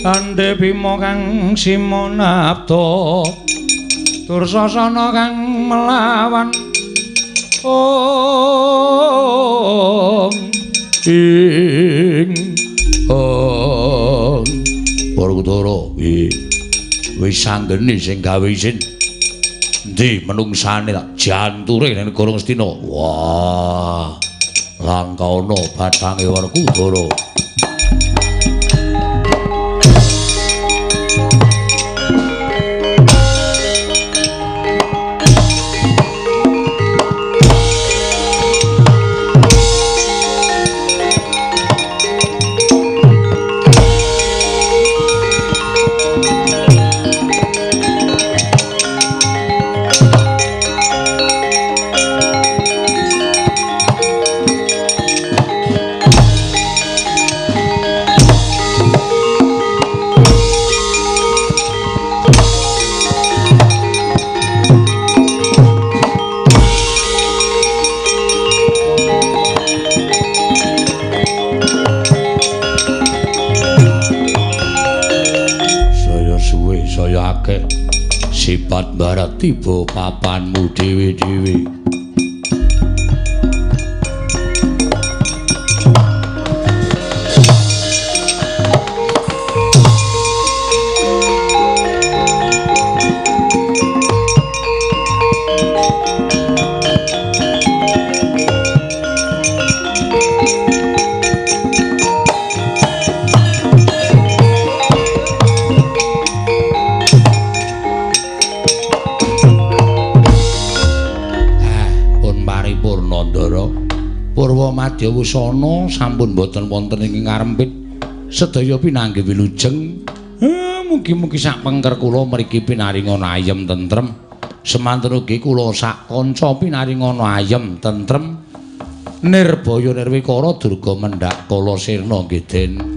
Ande Bima kang simonabda Dursasana kang melawan ong ing ong. Werkudara, wis anggene sing gawe isin. Endi menungsane tak janture ning negara Ngastina. Wah, langka ana bathange Werkudara. Sifat barat tiba papanmu dhewe-dhewe. Madya wusana sampun boten wonten ing ngarempit sedaya pinanggih wilujeng. Mugi-mugi sak pengker kula mriki pinaringana ayem tentrem. Semanten ugi kula sak kanca pinaringana ayem tentrem, nirbaya nirwikara durga mendhak kala sirna nggih Den.